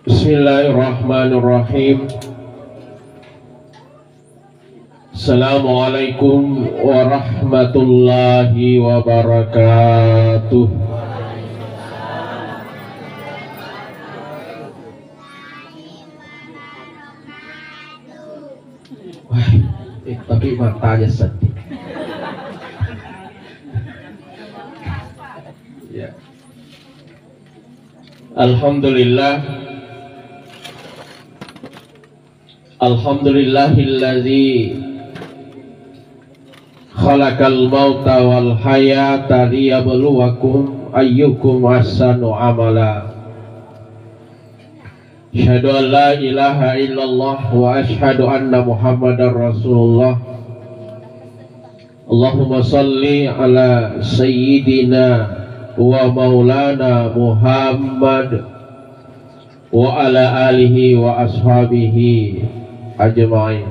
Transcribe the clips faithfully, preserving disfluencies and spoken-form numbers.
Bismillahirrahmanirrahim. Assalamualaikum warahmatullahi wabarakatuh. Wah, eh, tapi matanya sedih. Ya. Alhamdulillah. Alhamdulillahilladzi khalaqal mauta wal hayata liyabluwakum ayyukum ahsanu amala. Asyhadu an la ilaha illallah wa asyhadu anna Muhammadar Rasulullah. Allahumma salli ala sayyidina wa maulana Muhammad wa ala alihi wa ashabihi ajma'in.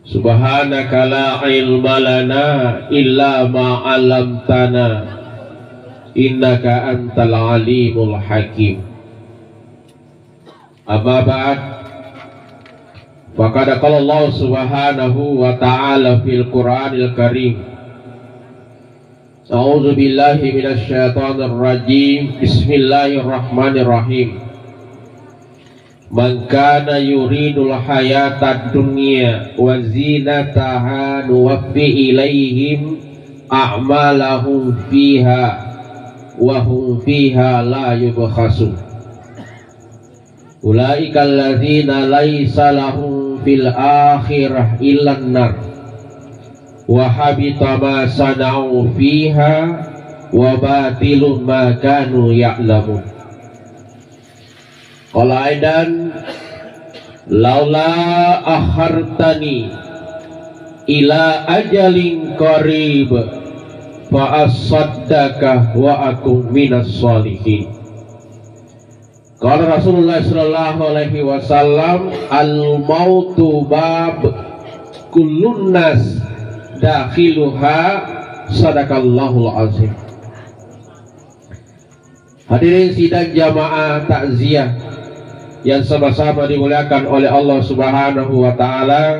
Subhanaka la ilma lana illa ma 'allamtana, innaka antal alimul hakim. Amma ba'd, faqad qala Allah subhanahu wa ta'ala fil Qur'anil Karim, a'udzu billahi minasy syaithanir rajim. Bismillahirrahmanirrahim. Man kana yuridul hayatad dunya wa zinataha nuwaffi ilaihim a'malahum fiha wa hum fiha la yubkhasun. Ulaika alladzina laisa lahum fil akhirah illan nar. Wa habita ma sana'u fiha wa batilun ma kanu ya'lamun. Qala aidan, laula akhartani ila ajalin qarib fa asaddaqa wa akun minas shalihin. Qala Rasulullah sallallahu alaihi wasallam, "Al mautu bab, kullun nas dakhiluha." Sadaqallahul azim. Hadirin sidang jamaah takziah yang sama-sama dimuliakan oleh Allah Subhanahu wa taala,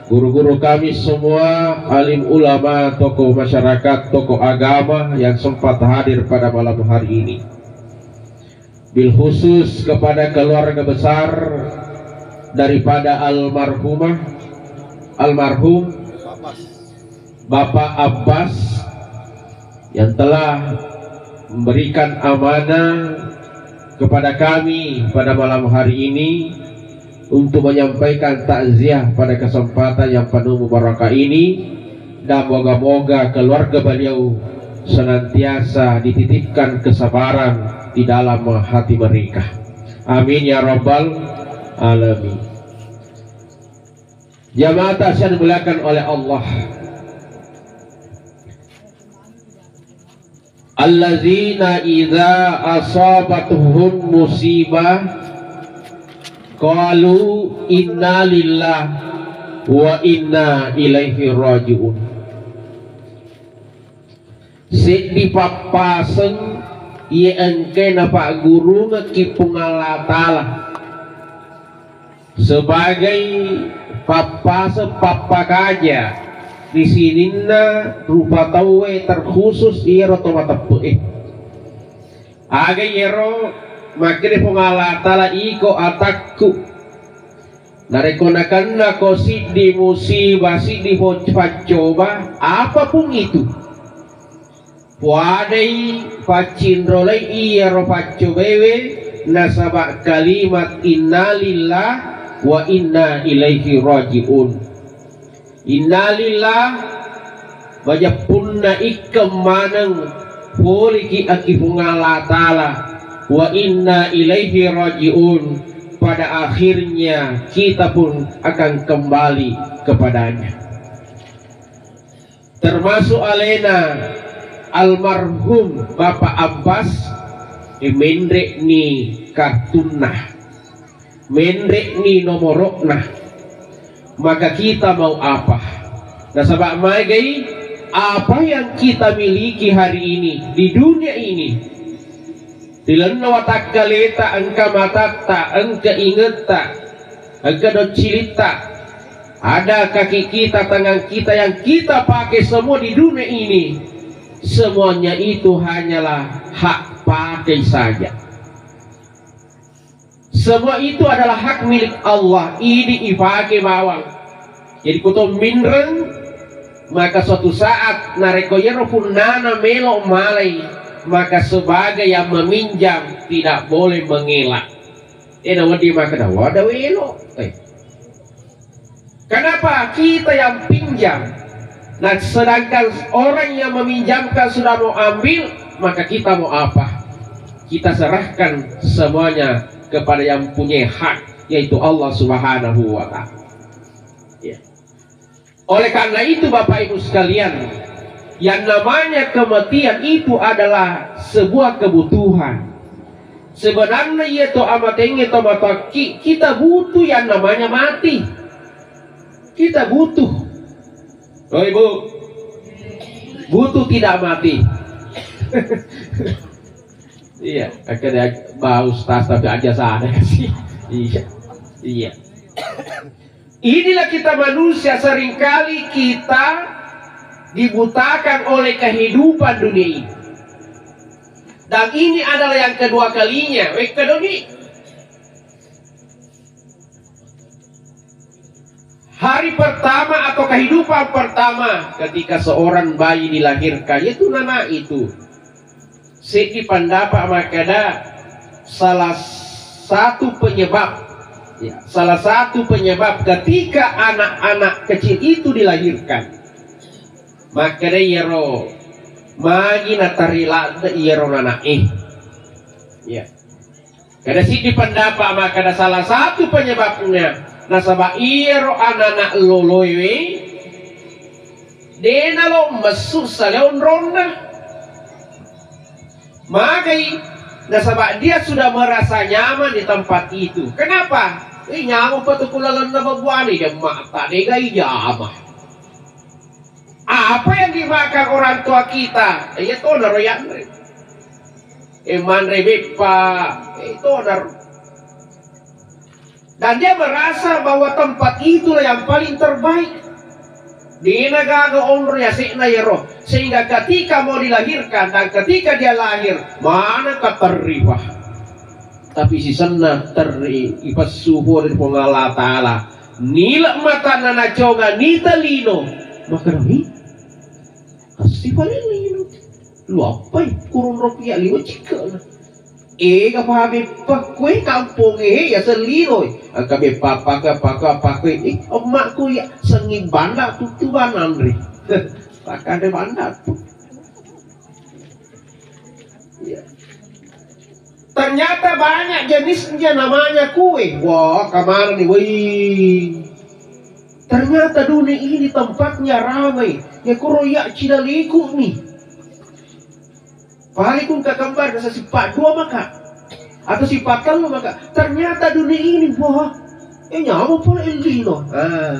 guru-guru kami semua, alim ulama, tokoh masyarakat, tokoh agama yang sempat hadir pada malam hari ini. Bil khusus kepada keluarga besar daripada almarhumah, almarhum Bapak Abbas yang telah memberikan amanah kepada kami pada malam hari ini untuk menyampaikan takziah pada kesempatan yang penuh mubarakah ini, dan moga-moga keluarga beliau senantiasa dititipkan kesabaran di dalam hati mereka. Amin ya rabbal alamin. Jamaah yang dimuliakan oleh Allah. Allazina idza asabatuhum musibah qalu inna lillahi wa inna ilaihi raji'un. Seddi pappaseng iye engkae napaggurungekki Puang Allah Ta'ala sebagai pappaseng pappakaja ri sininna rupa tauwe, terkhusus iyaro to mateppe'e. Aga iyaro makkeda Puang Allah Ta'ala, iko atakku, narekko nakennako siddi musibah, siddi po-, paccoba, apapun itu, Puadai paccinrolai iyaro paccobewe, nasaba kalimat innalillah wa inna ilaihi raji'un. Innalillah, majeppunna ikkeng maneng poliki aki Puang Allah Ta'ala, wa inna ilaihi raji'un, pada akhirnya kita pun akan kembali kepadanya. Termasuk alena almarhum Bapak Abbas, eh, menre'ni kartunna, menre'ni nomoro'na. Maka kita mau apa? Nasaba magai Apa yang kita miliki hari ini di dunia ini, ri lalenna watakkaleta, engka matatta, engka ingetta, engka doccilitta, ada kaki kita, tangan kita yang kita pakai semua di dunia ini, semuanya itu hanyalah hak pakai saja. Semua itu adalah hak milik Allah. Ini ipake bawang. Jadi kuto minreng, maka suatu saat narekko yero punnana melo malai, maka sebagai yang meminjam tidak boleh mengelak. Eh, na wedding makkeda, "Wada welo." Eh. Kenapa kita yang pinjam? Nah, sedangkan orang yang meminjamkan sudah mau ambil, maka kita mau apa? Kita serahkan semuanya kepada yang punya hak, yaitu Allah Subhanahu wa Ta'ala. Ya. Oleh karena itu, Bapak Ibu sekalian, yang namanya kematian itu adalah sebuah kebutuhan. Sebenarnya iya to amatengnge to matoakki, kita butuh yang namanya mati. Kita butuh. Oh, Ibu. Butuh tidak mati. Iya, akhirnya bau tas tapi aja sana kasih. Iya. Iya. Inilah kita manusia, seringkali kita dibutakan oleh kehidupan dunia ini. Dan ini adalah yang kedua kalinya. Wekka doni. Hari pertama atau kehidupan pertama ketika seorang bayi dilahirkan, itu nana itu. Seddi pendapat makkeda salah satu penyebab, ya, salah satu penyebab ketika anak-anak kecil itu dilahirkan, makkeda iyaro magi natari ladde iyaro nanae. Ya. Kada siddi pendapat makkeda salah satu penyebabnya nasaba iyaro anak-anak loloewe dena lo messu sale onronna. Magai, nasaba dia sudah merasa nyaman di tempat itu. Kenapa? Eh, nyaman pa tu ku lalenna babuane, dia mata degai jama. Apa yang dimakan orang tua kita, iya tonaro yanre. Eh, manre beppa, eh, tonaro. Dan dia merasa bahwa tempat itulah yang paling terbaik. Dena gaga onro yase'na yero. Sehingga ketika mau dilahirkan dan ketika dia lahir, mana katerri, Pak. Tapi sisenna terri ipessu pole ri Puang Allah Ta'ala. Nila matanna nacoga nita lino. Makkeda, "Hi, assi pale lino. Luappai kurung ropia lino cikkana." Ega pa beppa kue kampong e ya selino. Engka beppa paka paka paka. Eh, emakku ya senging banda tutu bananri. Pakanre banda tu. Ya. Ternyata banyak jenisnya namanya kue. Wah, kemana nih? Wih. Ternyata dunia ini tempatnya ramai. Ya kuro ya cina liku nih. Paling kun kakembar rasa sifat dua maka. Atau sifat telu maka. Ternyata dunia ini, wah. Eh, nyawa pula elino. Ah.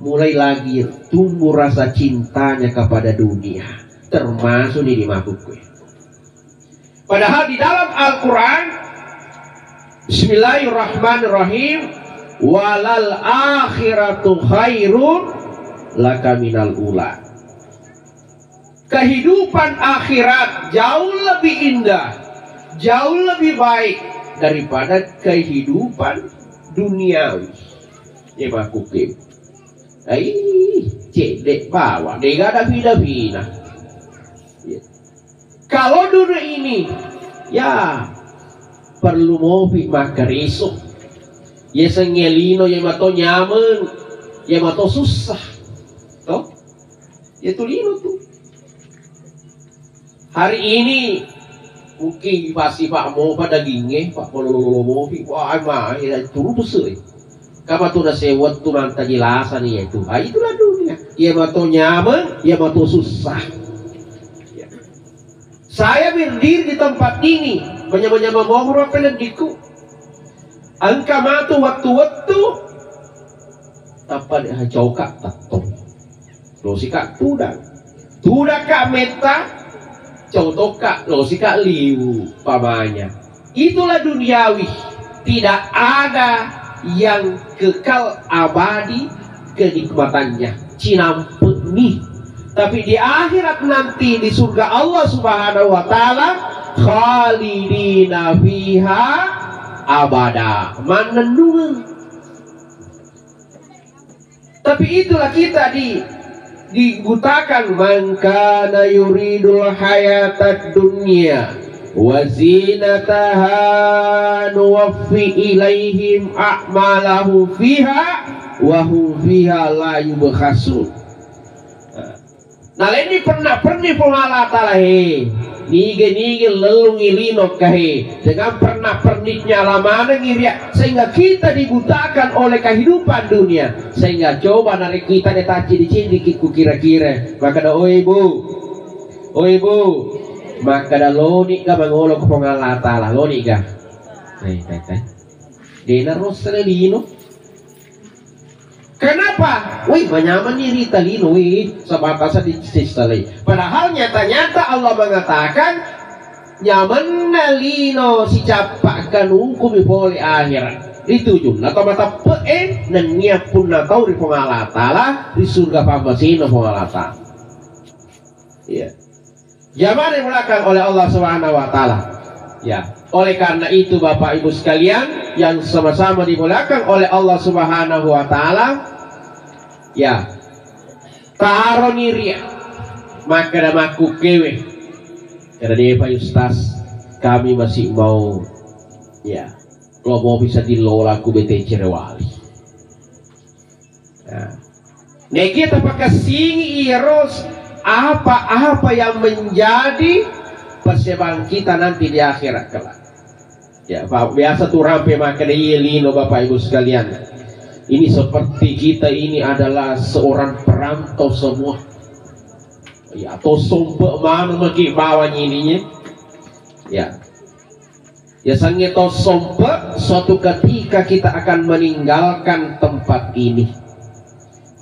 Mulai lagi tumbuh rasa cintanya kepada dunia, termasuk ni di mabukku. Padahal di dalam Al-Quran, Bismillahirrahmanirrahim, "Walal akhiratu khairun laka minal ula." Kehidupan akhirat jauh lebih indah, jauh lebih baik daripada kehidupan duniawi. Ya, makukim. Ai, cedde bawa, dega ada pina-pina. Ya. Kalau dunia ini, ya, perlu mopi makariso. Ya, sengelino, ya, mato nyaman, ya, mato susah. Toh? Ya, tulino tu. Hari ini mungkin pasti Pak mopa dagingnya, Pak pololo mopi, wah, mah, ya, turu besok. Kama tu nase wettu mantaji lasa ni itu. Ah, itulah dunia. Ya mato nyaman, ya mato susah. Ya. Saya berdiri di tempat ini, manya-manya mamoro apa lediku. Engka matu wettu-wettu, tappa de coka tettong. Losika tudang. Tudakka metta, cotokka losika liwu, pamanya. Itulah duniawi, tidak ada yang kekal abadi kenikmatannya. Cinampe'ni. Tapi di akhirat nanti di surga Allah Subhanahu wa Ta'ala, khalidina fiha abada. Mannennungeng. Tapi itulah kita di, digutakan, "Man kana yuridul hayatad dunya wa zinataha nuwaffi ilaihim a'malahum fiha wa hum fiha la yubkhasun." Nalenni perna-perni Puang Allah Ta'ala, he, nige-nige lellungi lino ka, he, dengan perna-perniknya lamanengi ria, sehingga kita dibutakan oleh kehidupan dunia, sehingga coba narekko kita ne tacidi-cidi ki ku kira-kira, makkeda, "Oi bu, oi bu," makkeda, "Loni ga mangolo ko Puang Allah Ta'ala, loni ga?" Eh, eh, eh. Dena rossa lino. Kenapa? Wih, manyameng ni rita lino, wih, sabatasan di sissalai. Padahal nyata-nyata Allah mengatakan, nyamenna lino sicappa kanungkumi pole akhirat. Ritujunna to mateppe'e, nennia punna tau ri Puang Allah Ta'ala, ri surga pammasena Puang Allah Ta'ala. Iya. Jamaah dimuliakan oleh Allah Subhanahu wa Ta'ala. Ya, oleh karena itu, Bapak Ibu sekalian yang sama-sama dimuliakan oleh Allah Subhanahu wa Ta'ala, ya, taroni ria, makkeda makkukkewe. Keda, "Depa, Ustaz, kami masih mau, ya, lo mau bisa dilola ku B T C Rewali." Nah, nekia tapakassingi iyaro apa-apa yang menjadi persembahan kita nanti di akhirat kelak. Ya, Pak, biasa tu rampe makkeda iya lino, Bapak Ibu sekalian. Ini seperti kita ini adalah seorang perantau semua. Ya, to sompe mana maki bawang ininya. Ya. Yasengnge to sompe, suatu ketika kita akan meninggalkan tempat ini.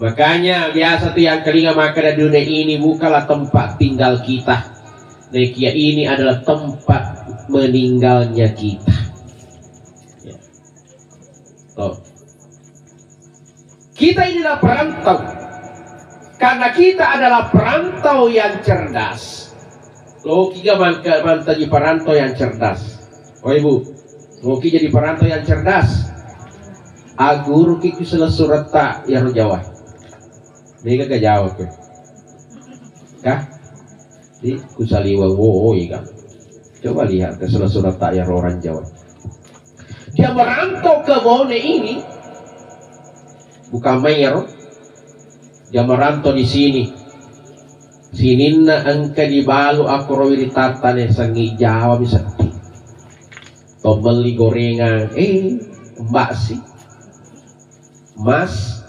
Makanya biasa tu yang kelinga makkeda dunia ini bukanlah tempat tinggal kita. Nekia ini adalah tempat meninggalnya kita. Ya. Tuh. Kita inilah perantau. Karena kita adalah perantau yang cerdas. Lokiga mangka-, mantaji perantau yang cerdas. Oh, Ibu, loki jadi perantau yang cerdas. Aguru ki ku selessuretta yaro Jawa. Mega ga Jawa ke? Kah? Di kusaliweng, oh, oh, iya. Coba lihat ke selessuretta yaro orang Jawa. Dia merantau ke Bone ini, bukan main, ya, Ro? Dia merantau di sini. Sininna engka dibalu akkoro wiritattane sengi Jawa misetti. Tommelli gorengan, eh, mbak si. Mas,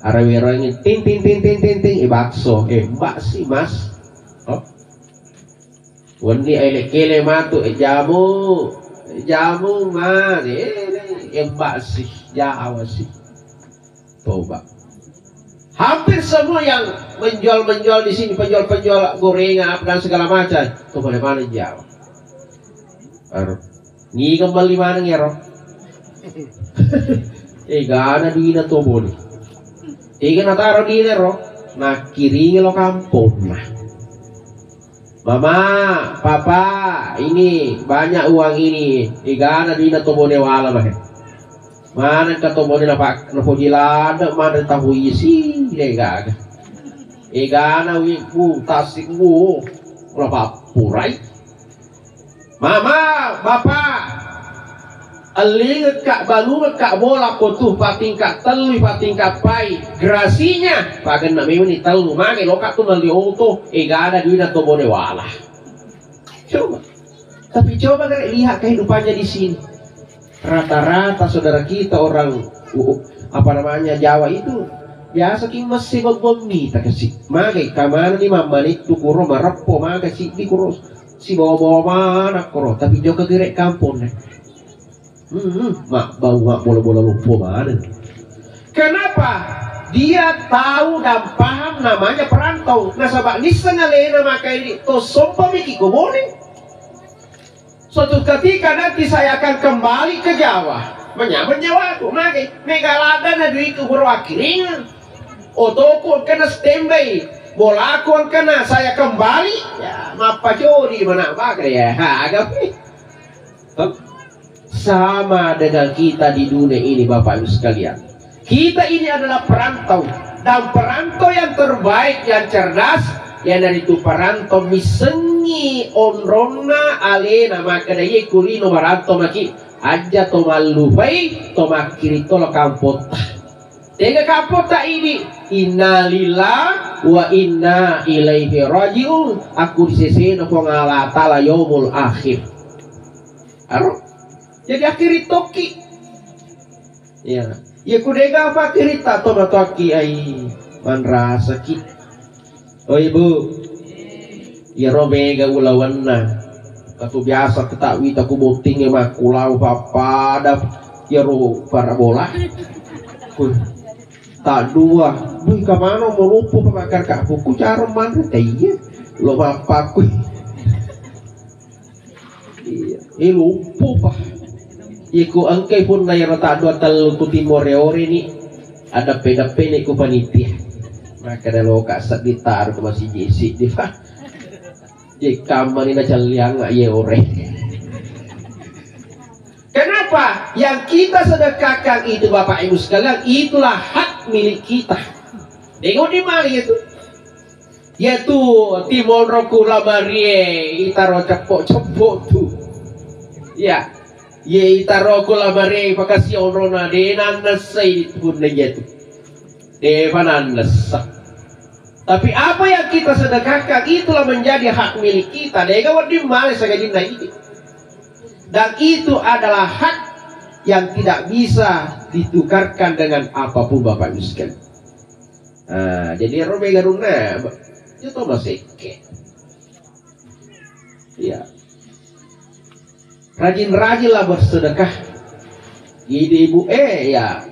arawe-arangi, ting, ting, ting, ting, ting, ting, eh, bakso, eh, mbak si, Mas. Oh. Wenni ele-kele matu, eh, jamu, eh, jamu, Mas, eh, eh, mbak si, Jawa si. Toba. Hampir semua yang menjual-menjual di sini, penjual-penjual gorengan apa dan segala macam, to mana-mana Jawa. Aro. Niga melli maneng ero? Egana duina to Bone. Ega nataro duina ero? Nakkiringi lo kamponna. Mama, Papa, ini banyak uang ini. Egana duina to Bone wala mahe. Maneng ka to Bone napa-, napoji ladde maneng tahu isi, de gaga. Egana wi, bu, tasik, bu, napappurai. Mama, Bapa, ellingekka, balungekka bola ko tu patingkat tellu, patingkat pai. Gerasinya, pagenna memang ni tellu, mage loka tu melli oto, egana duina to Bone wala. Coba. Tapi coba kare lihat kehidupannya di sini. Rata-rata saudara kita orang, uh, apa namanya, Jawa itu, biasa ki messi bebbuang mita kasi. Magai kamana ni mammanittu kuro mareppo maga siddi kuro sibawa-bawa mana kuro, tapi jokka gere kampung ne. Hmm, mak bau mak bola-bola loppo mana. Kenapa? Dia tahu dan paham namanya perantau. Nasaba nisseng alena maka ini to sompa miki ko bone. Suatu ketika nanti saya akan kembali ke Jawa. Menyameng nyawaku, mage mega ladana duiku bro akhiring. Otoku engkana standby, bolaku engkana saya kembali. Ya, mappacodi mana baga ya. Ha, agapi. Sama dengan kita di dunia ini, Bapak Ibu sekalian. Kita ini adalah perantau, dan perantau yang terbaik, yang cerdas, iyanaritu perantau missengngi onronna alena, makkeda, "Iye, kulino marantau maki, aja to mallupai, to makkiri to lo kampotta." Tega kampotta ini, innalillah wa inna ilaihi rajiun, aku disesena Puang Allah Ta'ala yaumul akhir. Aro? Jadi akhiri tokki. Iya. Iya, ku dega apa akhiri ta to matoakki ai manrasaki. Oh, Ibu. Iyaro mega ulawenna. Katu biasa ketawi taku bottinge makkulau pappada iyaro parabola. Ku tak dua. Bui kamano mau lupa pamakar kapuku cara manre teh iya. Lo mapaku. Iya, eh, luppo pa. Iku engkai punna iyaro taddua tellu ku timore-ore ni, adeppe-deppe ni ku panitia. Makkeda loka seddi taru ku masiji siddi pa. Ye kammani na calliang ye ore. Kenapa? Yang kita sedekahkan itu, Bapak Ibu sekalian, itulah hak milik kita. Tengok di mana itu. Iyatu timonro ku lamarie itaro ceppo-ceppo tu. Iya. Iye itaro ku lamarie pakasi onrona de nannessai punna iyatu. De pa nannessa. Tapi apa yang kita sedekahkan itulah menjadi hak milik kita. Dega wedding male sagajinna idi. Dan itu adalah hak yang tidak bisa ditukarkan dengan apapun, Bapak Ibu sekalian. Ah, jadi ero mega runna, itu masekke. Iya. Rajin-rajinlah bersedekah. Ibu-ibu, eh, ya.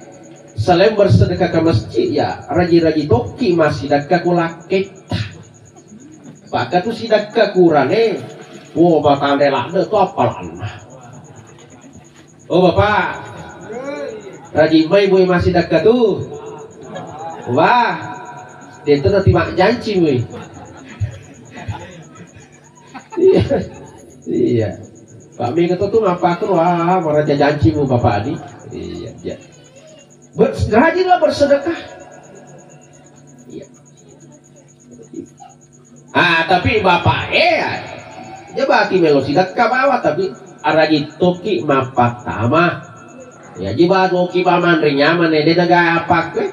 Selain bersedekah ke masjid, ya, rajin-rajin tokki massidekka ku lakketta. Pakka tu sidekka kurane, wo, matanre ladde tu appalanna. Oh, Bapak. Rajin mai mui massidekka tu. Wah. Dento nanti mak janci mui. Iya. Iya. Pak Mega tu tu ngapa aku, wah, maraja janci mu Bapak Adi. Iya, iya. Ber-, rajinlah bersedekah. Iya. Ah, tapi bapak eh, ya berarti melo sidekka bawa, tapi araji toki mappatama. Ya, ji bawa toki pamanre nyaman eh, de naga apa ke?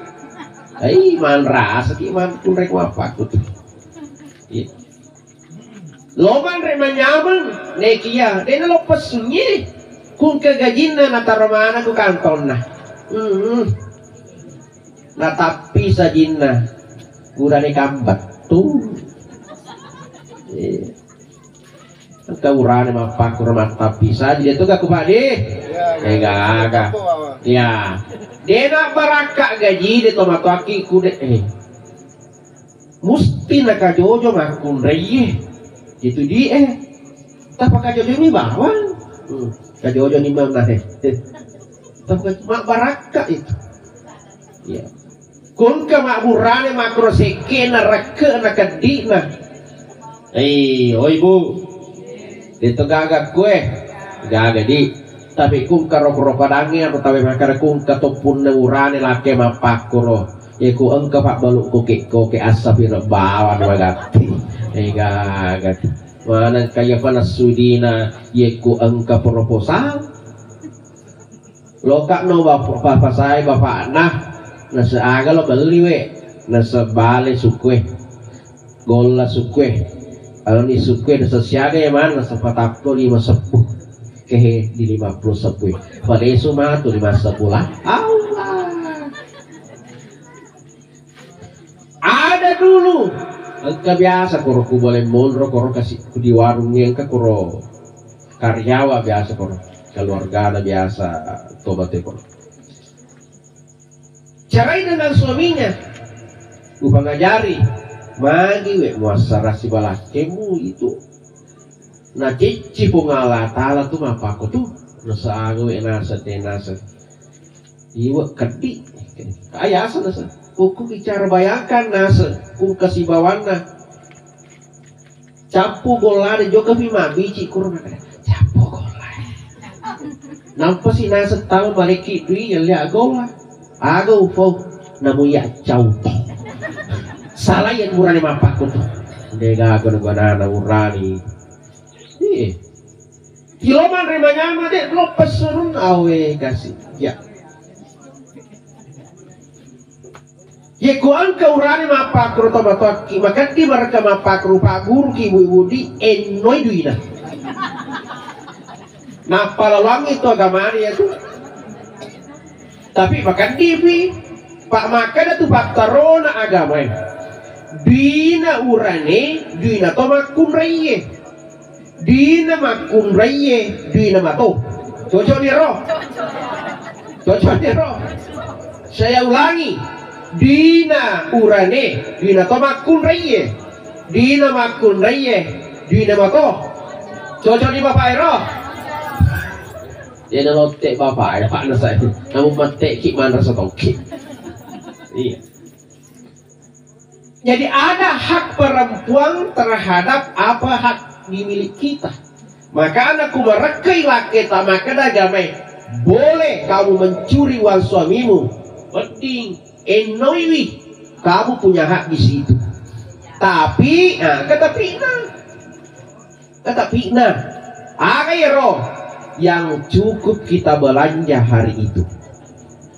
Ai, manrasa ki man kunre ku apa ku tu. Iya. Lo manre manyameng, nekia, de nalo pessunyi. Kung ke gajinna nataro mana ku kantonna. Hmm. Natappi sajinna. Urane kambettu. Eh. Engka urane mappakura mattappi saji. Dia tu gak ku Pak Di? Iya, iya. Eh, gaga. Iya. Dena barakka gaji de tomatoaki kude. Eh. Musti nakajojo makkunraie. Itu di eh. Tapakajojo ni bawang. Hmm. Kajojo ni mana eh. Tapi mabbarakka itu. Ya. Kungka mabburane makro sekkena, rekkena, keddi'na. Eh, oi Bu. Itu gaga kue. Gaga di. Tapi kungka roko-roko dange anu tawe makara kungka toppunna urane lake mappakkuro. Iku engka pabbalu koke-koke assa piro bawang wagatti. Eh, gaga. Maneng kaya panas sudina, iku engka proposal. Loka'no bap-, papasai bapa'na, nase aga lo belli we, nase bale sukue, golla sukue, alani sukue, nase siaga ya man, nase patappo lima seppuh, kehe di lima puluh seppuh, palesu matu lima seppuh lah, Allah. Ada dulu. Engka biasa koro ku boleh monro koro kasi di warung engka koro karyawan biasa koro keluargana biasa tobat koro. Cerai dengan suaminya. Upangajari, magi we muassara sibalakkemu itu. Nacicci Puang Allah Ta'ala tu mappakko tu. Nasa aga we nasa te nasa. Iwe keddi. Ayasa nasa. Uku bicara bayangkan nasa. Ku kasibawanna. Cappu gollana jokka pi mabbici kuro makkeda, "Cappu golla." Nampa si naseng tau malekki dui yalle agolla. Aga ufau namu ya cau. Salah ya urane mappakko tu. Degaga gunana urani. Iya. Kilo manre manyama de lo pesurun awe kasih. Ya. Yekko engka urane mappakkuro tomatoakki, makeddi marekka mappakkuro pagguruki ibu-ibu di ennoi duina. Nappalaluangngi tu agamana iyatu. Tapi makeddipi, Pak, makkeda tu pattarona agamae. Duina urane, duina to makkunraie. Duina makkunraie, duina mato. Cocok ni ro? Cocok ni ro? Saya ulangi. Duina urane, duina to makkunraie. Duina makkunraie, duina mato. Cocok ni Bapak ero? Dia na lotte Bapak, Pak na saya. Namun mate ki mana satoki. Iya. Jadi ada hak perempuan terhadap apa hak dimiliki kita. Makana ku marekkai lakketa makkeda agamae, boleh kamu mencuri uang suamimu. Wedding, ennoiwi, kamu punya hak di situ. Tapi, nah, kata Fitnah. Tetapi nah, aga iyaro yang cukup kita belanja hari itu?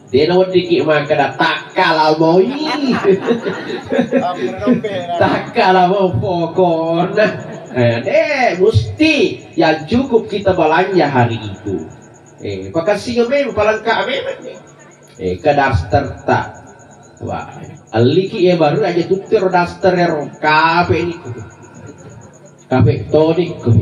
Dena weddikki makkeda takkala moi. Takkala mo pokona. Eh, deh, mesti yang cukup kita belanja hari itu. Eh, pakassinga memang, palengka memang nih. Eh, ke daster ta. Wah, alliki ya baru aja tuttero daster ero. Kape ni. Kape toni ko.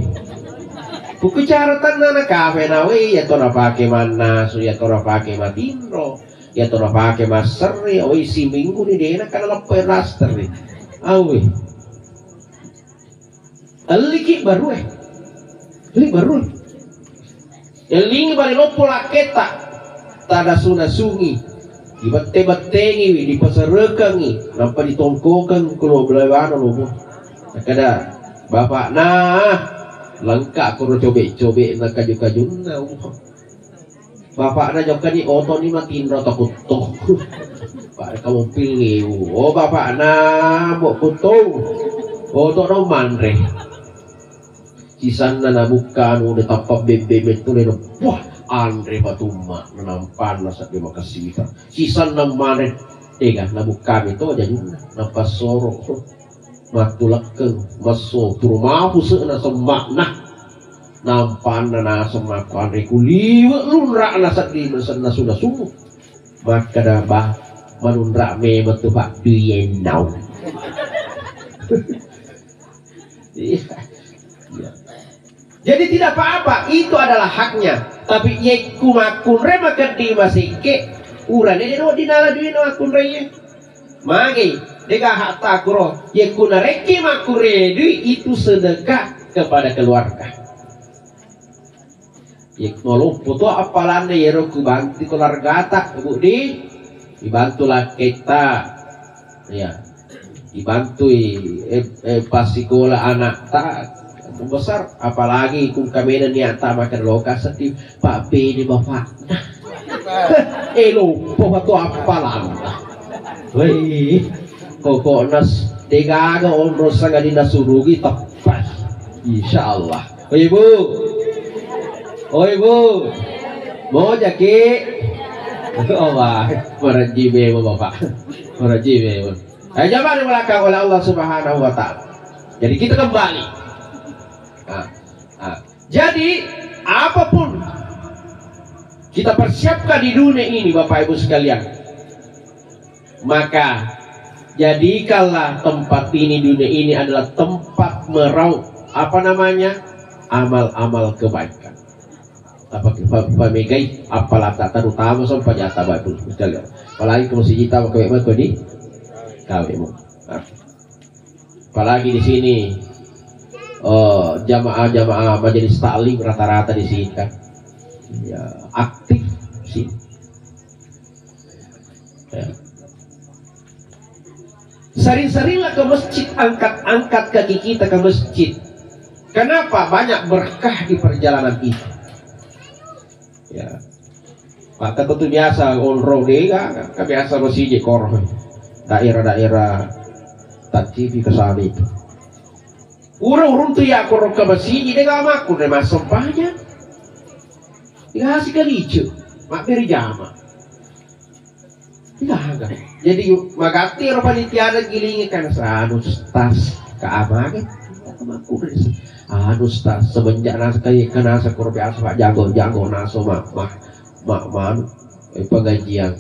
Buku cara tanna na kape na we, ya to na pake mannasu, ya to na pake matinro, ya to na pake masserre, oi siminggu ni dena kana leppo daster ni. Awe. Elliki barue. Elli barue. Ellingi bale loppo lakketta. Tanasu-nasungi. Dibette-bettengiwi, dipaserekengi, nappa ditongkokeng ku lo belawana lobo. Nakkeda bapakna, lengka koro cobe-cobe na kaju-kajunna. Bapakna jokkani otoni matinro to kutto. Pada kamu pilih. Oh bapakna, mbok kutto. Oto no manre. Sisanna nabukka anu de tappa bebbe mettu leno. Wah, anre patumma nanampanna sedde makasita. Sisanna manre. Ega nabukkami to jajunna. Napassoro. Mattulekkeng, masso, pura mapuse'na semma'na. Nampanna naseng makkuanre kuliwe' lunra'na sedding senna suda-suda. Makkeda, "Bah, manunra' memang tu, Pak, dui ennau." Iya. Iya. Jadi tidak apa-apa, itu adalah haknya. Tapi yekku makkunrai makeddi masekke, urane de' wedding nala duina makkunrai ye. Magi, dega hakta kuro. Yekku narekki makkunrai dui, itu sedekah kepada keluarga. Yekku maloppo to appalanna yero kubantu keluargata, Bu di, dibantu lakketta. Ya. Dibantui, eh, eh, passikola anakta besar, apalagi kung kamena niatta makkeda loka seddi, Pak, bene bapakna. Eh, loppo matu appalanna. Wei, pokokna s-, degaga onrong sangadinna surugi teppai. Insya Allah. Oh, Ibu. Oh, Ibu. Mojaki. Oh, wah, meraji memang, Bapak. Meraji memang. Eh, jamaah di belakang oleh Allah Subhanahu wa Ta'ala. Jadi, kita kembali. Nah, nah. Jadi, apapun kita persiapkan di dunia ini, Bapak Ibu sekalian, maka jadikanlah tempat ini, dunia ini adalah tempat meraup, apa namanya, amal-amal kebaikan. Apa pa-, pamegai apalata, terutama sompajata, Bapak Ibu sekalian. Apalagi ko masijita makawe mako di kawe mo. Nah. Apalagi di sini, eh, jamaah-jamaah majelis taklim rata-rata di sini kan. Ya, aktif sih. Ya. Sering-seringlah ke masjid, angkat-angkat kaki kita ke masjid. Kenapa? Banyak berkah di perjalanan itu. Ya. Maka ko tu biasa onrong de ga, ka biasa masiji koro. Daerah-daerah Tantipi ke sana itu. Urung-urung tu ya koro ke masiji de ga makku de massempajang. Dikasih ke licu, mabbere jama. Enggak, enggak. Jadi magatti ero panitia ada gilingi kan anu stas ke amage. Makku de. Anu stas semenjak nasa kai kenasa koro biasa Pak jago-jago naso mak mak mak manu eh, pengajian.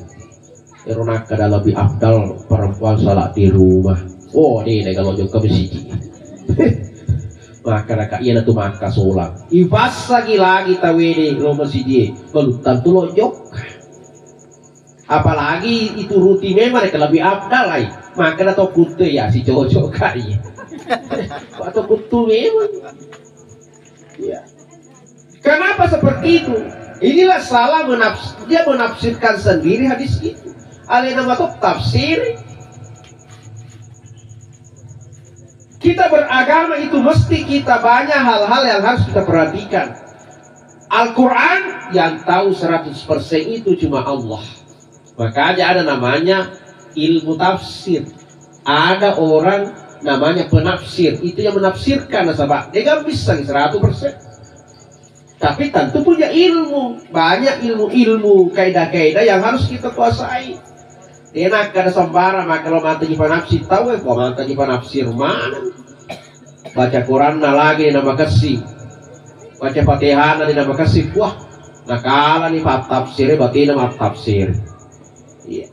Ero nakkeda lebih afdal perempuan salat di rumah. Oh, ini nih kalau jauh ke masjid. Maka raka iya tu maka sholat. Ipasagi lagi tawede lo masjid. Baru tentu lo jok. Apalagi itu rutin memang mereka lebih afdal ai. Maka na to kuttu ya si cocok kai. Atau kuttu memang. Iya. Kenapa seperti itu? Inilah salah menafs-, dia menafsirkan sendiri hadis itu. Alena matok tafsir. Kita beragama itu mesti kita banyak hal-hal yang harus kita perhatikan. Al-Quran yang tahu seratus persen itu cuma Allah. Makanya ada namanya ilmu tafsir. Ada orang namanya penafsir, itu yang menafsirkan nasaba de gaga misseng seratus persen. Tapi tentu punya ilmu, banyak ilmu-ilmu, kaidah-kaidah yang harus kita kuasai. De nakkeda sembarang, maka lo mantaji penafsir, tahu eh, kok mantaji penafsir mana? Baca Quranna lagi na makessing. Baca Fatihahna na makessing. Wah, nakalani pattafsir, batina mattafsir. Iya.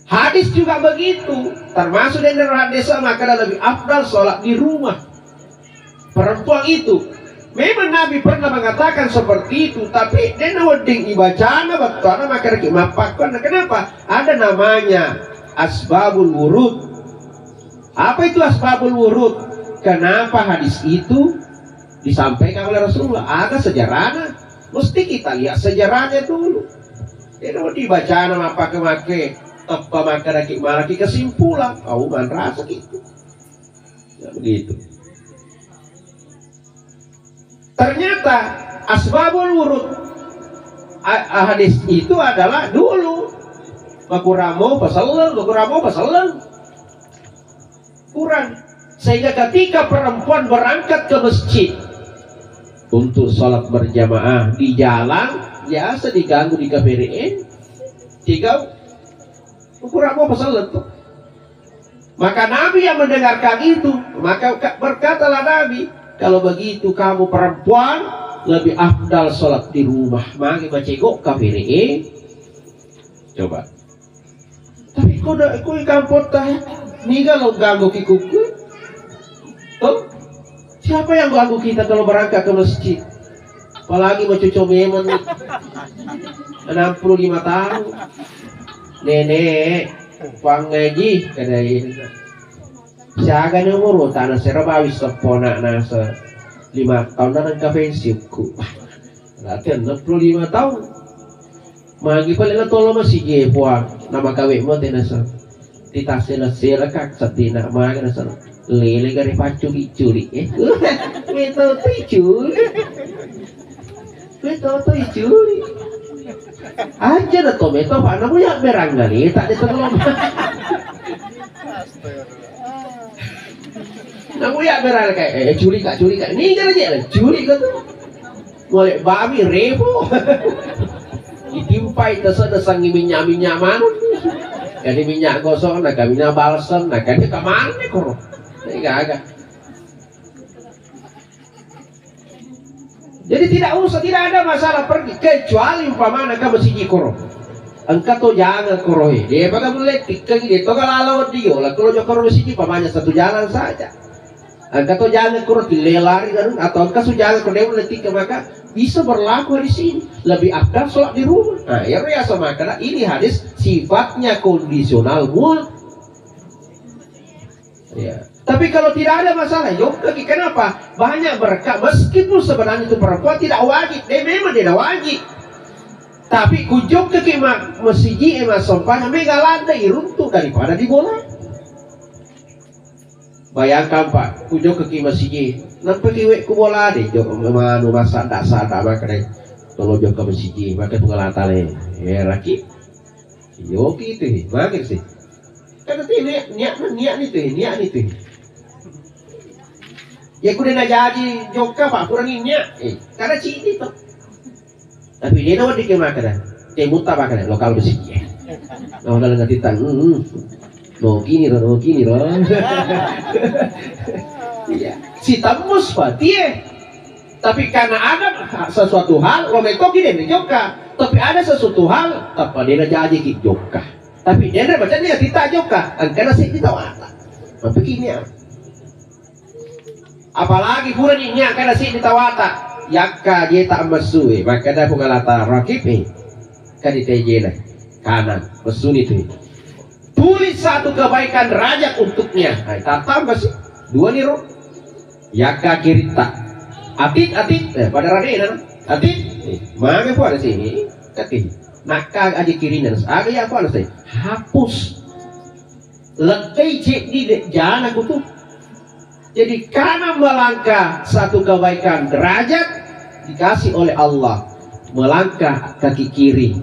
Hadis juga begitu, termasuk dari hadis maka lebih afdal sholat di rumah. Perempuan itu memang Nabi pernah mengatakan seperti itu, tapi dia wedding ibacana battuanna maka reki mappakkuanna. Kenapa? Ada namanya asbabul wurud. Apa itu asbabul wurud? Kenapa hadis itu disampaikan oleh Rasulullah? Ada sejarahnya. Mesti kita lihat sejarahnya dulu. Jadi mau dibacana mappake-make, apa maka reki malaki kesimpulan? Kau manrasa gitu. Ya begitu. Ternyata asbabul wurud a-, a-, hadis itu adalah dulu makuramo pasalleng, makuramo pasalleng kurang. Sehingga ketika perempuan berangkat ke masjid untuk sholat berjamaah di jalan, biasa diganggu di kafiriin, diganggu makuramo pasalleng tuh. Maka Nabi yang mendengarkan itu, maka ka-, berkatalah Nabi, "Kalau begitu kamu perempuan, lebih afdal sholat di rumah." Magi macego kafiri, eh? Coba. Tapi kau dah, kau ikan potah, niga lo ganggu kikuku? Tuh, siapa yang ganggu kita kalau berangkat ke masjid? Apalagi mau cucu memang nih. Enam puluh lima tahun. Nenek, pangaji, kada ini. Siaga ni umur, tanah sera bawis sepona nasa lima tahun dan engka pensiunku. Latihan enam puluh lima tahun. Magi pale na tolo masigi e puang, nama gawe mo tenasa. Tita sela-sela kak, sedina magi nasa. Lele gare pacu dicuri, eh. Meto tu curi. Meto tu curi. Aja na to meto, pak, namu ya beranggali, tak ditelom. Namu ya beranggali, eh, curi kak, curi kak. Ini aja, curi kak tu. Boleh babi rebo. Ditimpai tese-, tesengi minyak-minyak manuk. Jadi minyak gosok, nah, minyak balsem, nah, kami kemana koro? Ini gaga. Jadi tidak usah, tidak ada masalah pergi, kecuali umpamana ka masigi koro. Engka to jangan koro, eh. Dia pada mulai tikkeng, dia to kalala dio, lah kalau jokoro masigi, umpamanya satu jalan saja. Engka to jangan kuro tille lari garung, atau engka su jangan kuro dewa letih ke maka bisa berlaku di sini. Lebih afdal sholat di rumah. Nah, ya biasa maka ini hadis sifatnya kondisional mutlak. Ya. Tapi kalau tidak ada masalah, jokka ki. Kenapa? Banyak berkat. Meskipun sebenarnya itu perempuan tidak wajib, dia memang tidak wajib. Tapi ku jokka ki ma-, masiji e masompana mega landa iruntu daripada di bola. Bayangkan Pak, ku jokka ki masiji, nampa ki we ku bola de, jok manu masada-sada maka de, tolo jokka masiji, maka pengelatale, ya laki. Yoki itu, he, mager sih. Kan itu niat, niat, niat itu, he, niat itu. Ya kuda na jadi jokka, Pak, kurang niat. Eh, karena cidi, Pak. Tapi dia nawa dikit makan, teh muta makan, lokal besi. Nah, udah ngerti tang, hmm, hmm. No kini ro, no kini ro. Iya. Si tembus, Pak, tie. Tapi karena ada sesuatu hal, lo metoki deh jokka. Tapi ada sesuatu hal, tappa dena jaji ki jokka. Tapi dena baca dia kita jokka, engkana sih kita wata. Tapi ini ya. Apalagi pura ni nya kana sih ditawata. Yakka jeta messu e, maka dah pengalata rakib e. Kan ditejena. Kanan, messu ni tu. Tulis satu kebaikan derajat untuknya. Hai, tatamba sih. Dua ni ro. Yakka kiritta. Atit, atit. Eh, pada rarena. Atit. Eh, mame pun ada sini. Kati. Nakka aja kirina. Aga ya pun ada sih. Hapus. Lekkei ceddi de jana kutu. Jadi karena melangkah satu kebaikan derajat dikasih oleh Allah, melangkah kaki kiri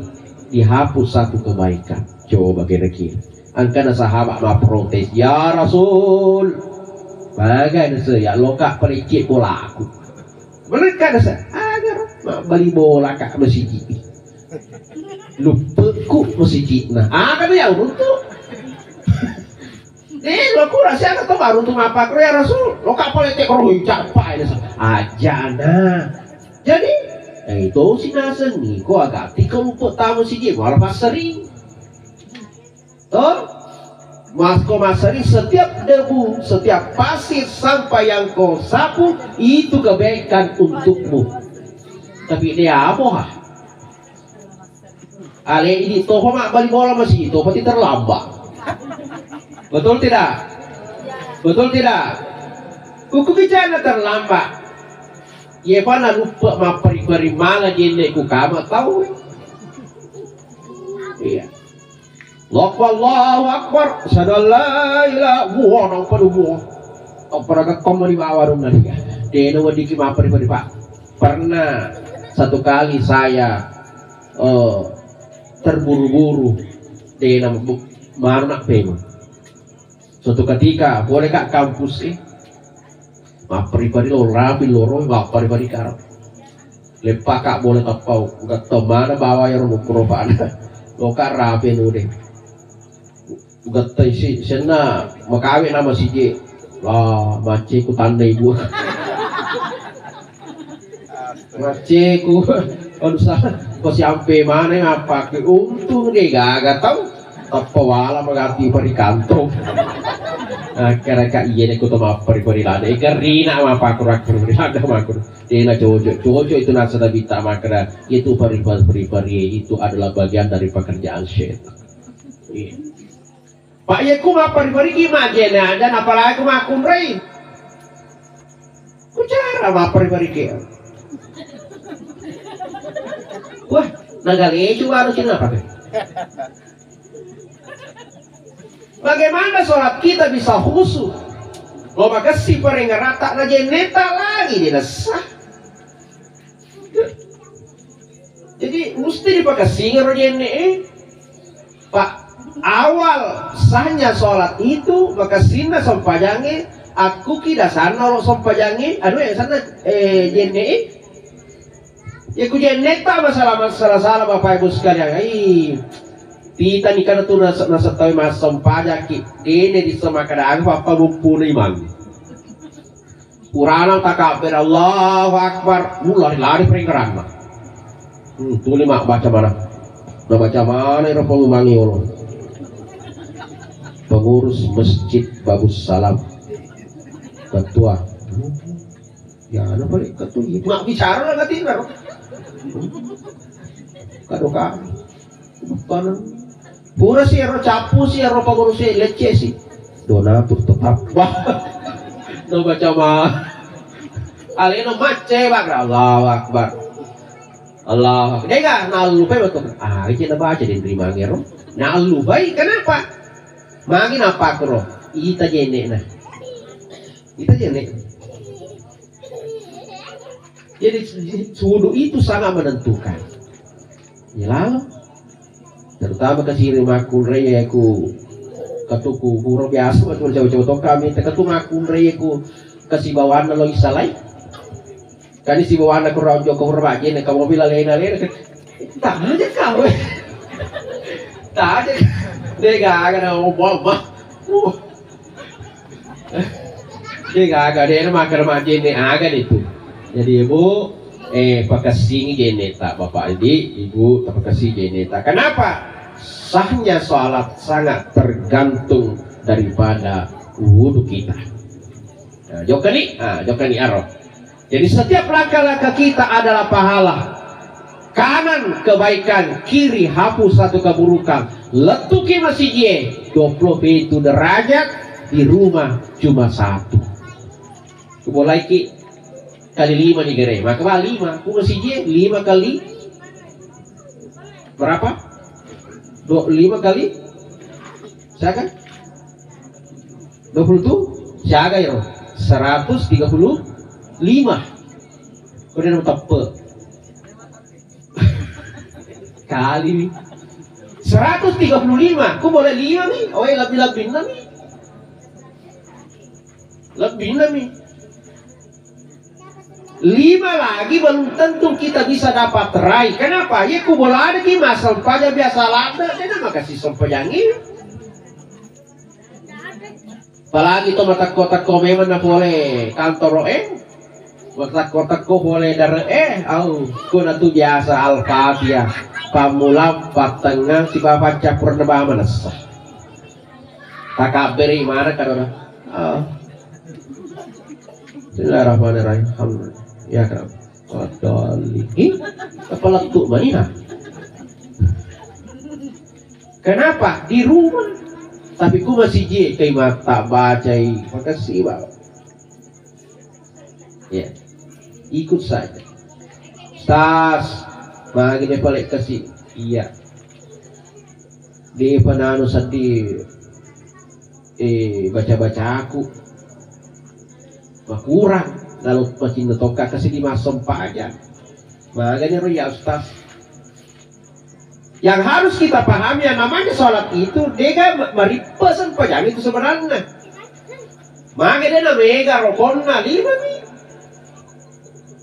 dihapus satu kebaikan. Coba kira-kira. Angkana sahabat ma protes, "Ya Rasul, maga nase ya loka pelecet bolaku." Mereka nase, "Agar ma bali bola ka masigi." Luppeku masigi. Nah, aga ya runtu. Eh, lo kura siapa to baru tu mapakro ya Rasul. Lo kapal ete koro cappa ini. Aja nah. Jadi, eh, itu si naseng ni ko agak tiga lupa tamu siji malah pasari. Toh? Masko masari setiap debu, setiap pasir sampah yang kau sapu itu kebaikan untukmu. Tapi dia apa ha? Ale idi topa mabbali bola masigi topa ti terlambat. Betul tidak? Betul tidak? Kuku bicara terlambat. Ye pana lupa mapperi-peri mala jenne ku kama tau. Iya. Allahu Akbar, Allahu Akbar. Asyhadu an la ilaha, wah, nang padu, wah. Aparaga kau mani bawa dong nari. Dena wadiki mapperi-peri, Pak. Pernah satu kali saya, eh, terburu-buru, dena bu-, baru nak pema. Suatu ketika, boleh Kak kampus, eh? Mapperi-peri lo rapi loro, mapperi-peri karo. Leppa Kak boleh tappau, getta mana bawa ya ro mukro pada. Lo Kak rapi nu deh. Getta isi, senna makawe nama sije. Lah, mace ku tanda ibu. Macceku, anu sa, ko siampe maneng mappake untung de gaga tau, tappa wala magatti pari kantong. Akkara ka iye ne ko to mappari-pari lada, e garrina mappakura-kura lada makku. Dena cocok, cocok itu nasa nabitta makkeda, itu pari-pari, pari-pari itu adalah bagian dari pekerjaan setan. Iya. Pak, iya ku mappari-pariki majjene aja, napalai ku makkunrai. Ku cara mappari-pariki. Wah, nagaleju baru sini apa? Bagaimana sholat kita bisa khusyuk? Lo makasih parengerata na jenneta lagi dinessa. Jadi mesti dipakassinga ro jenne e. Pak, awal sahnya sholat itu makassinna sempajange, akkuki dasanna ro sempajange, anu ya sana, eh, jenne e. Ya ku jenne ta masalah, masalah salah Bapak Ibu sekalian. Ai, titani kana tu nasa, nasa tawe massempajaki, dene di semakada apa apa mumpuni mang. Purana takabbere, Allahu Akbar, mulari-lari perengeranna. Hmm, tuli mabbaca mana? Nabaca mana ero pengumangi olo? Pengurus Masjid Babus Salam. Ketua, Ya, ada balik ke tu, mak bicara lah, nggak tinggal. Kado kami. Bukan. Pura si ero capu si ero pangurus si lecce si. Donatur tetap. Wah. No baca mah. Aleno macce, Bang. Allahu Akbar. Allahu Akbar. Dega, nallupai betul. Ah, iki na baca di terima ngero. Nallupai, kenapa? Magi napa kuro? Ita jene na. Ita jene. Jadi, sudu itu sangat menentukan. Ya, lalu. Terutama kasiri makkunrai ku katuku pura biasa, betul, coba-coba to kami, tekatu makkunrai ku kasibawanna lo isalai. Kani sibawanna kurang joko kurang bajene, kamu bila lena-lena. Tak aja kau. Tak aja. Dega, aga na obo, obo. Uh. Dé gaga, dé makkeda majjenne aga dé tu. Jadi, Ibu, eh, pakessingi jenneta, Bapak Idi, Ibu, tapakessingi jenneta. Kenapa? Sahnya sholat sangat tergantung daripada wudhu kita. Nah, jokkani, ah, jokkani aro. Jadi, setiap langkah-langkah kita adalah pahala. Kanan kebaikan, kiri hapus satu keburukan. Lettuki masijie, dua puluh pitu derajat, di rumah cuma satu. Kubolaiki kali lima ni gere, maka ba lima. Ku masijie, lima kali berapa? Dua, lima kali? Siaga? Dua puluh tu? Siaga ya? Seratus tiga puluh lima. Kau dia teppe. Kali seratus tiga puluh lima, ku boleh lima nih. Oh, eh, lebih-lebih enam nih. Lebih enam nih. Lima lagi belum tentu kita bisa dapat rai. Kenapa? Ya, ku boleh ada ki mas sempajang biasa lada, dia nama kasih sempajangi. Apalagi to matekko-tekko memang na pole kantoro e, matekko-tekko pole dare e, au, kuna tu biasa Al-Fatihah, pammulang, pattengngang, sibawa paccappureng na ba manessa. Takabbere mana kadona? Ah. Bismillahirrahmanirrahim. Alhamdulillah. Ya, Kak. Wadhalin. Ih, apa lettu mani, ha? Kenapa? Di rumah. Tapi ku masijie kai mata bacai. Makasih, Bang. Ya. Ikut saja. Ustaz, magi dia balik ke sini. Iya. Dia penanu sedih. Eh, baca-bacaku makurang, lalu macinna tokka kasi di massempajang. Magani ro ya Ustaz. Yang harus kita pahami, yang namanya sholat itu, dega ma-, marippe sempajang itu sebenarnya. Mage dena mega rokonna lima mi.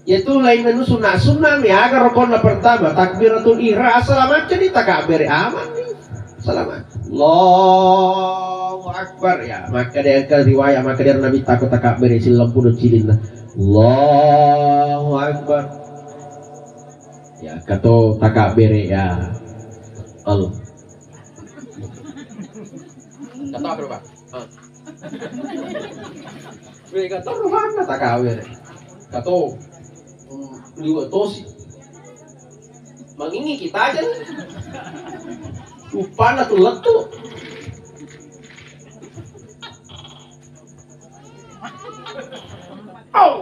Yaitu lainna nu sunna-sunna mi, aga rokonna pertama, takbiratul ihram, assalamatta ni, takabbere aman ni. Selamat. Allahu Akbar. Ya, maka dia ke riwayat, maka dia Nabi takut takabbere silempun cilinna. Allahu Akbar. Ya, kato takabbere ya. Al. Kato apa, Pak? Ah. Wé, kato ruhanna takabbere. Kato, mm, liwe' tosi. Mangingi kita aja nih. Uppanna tu lettu. Au.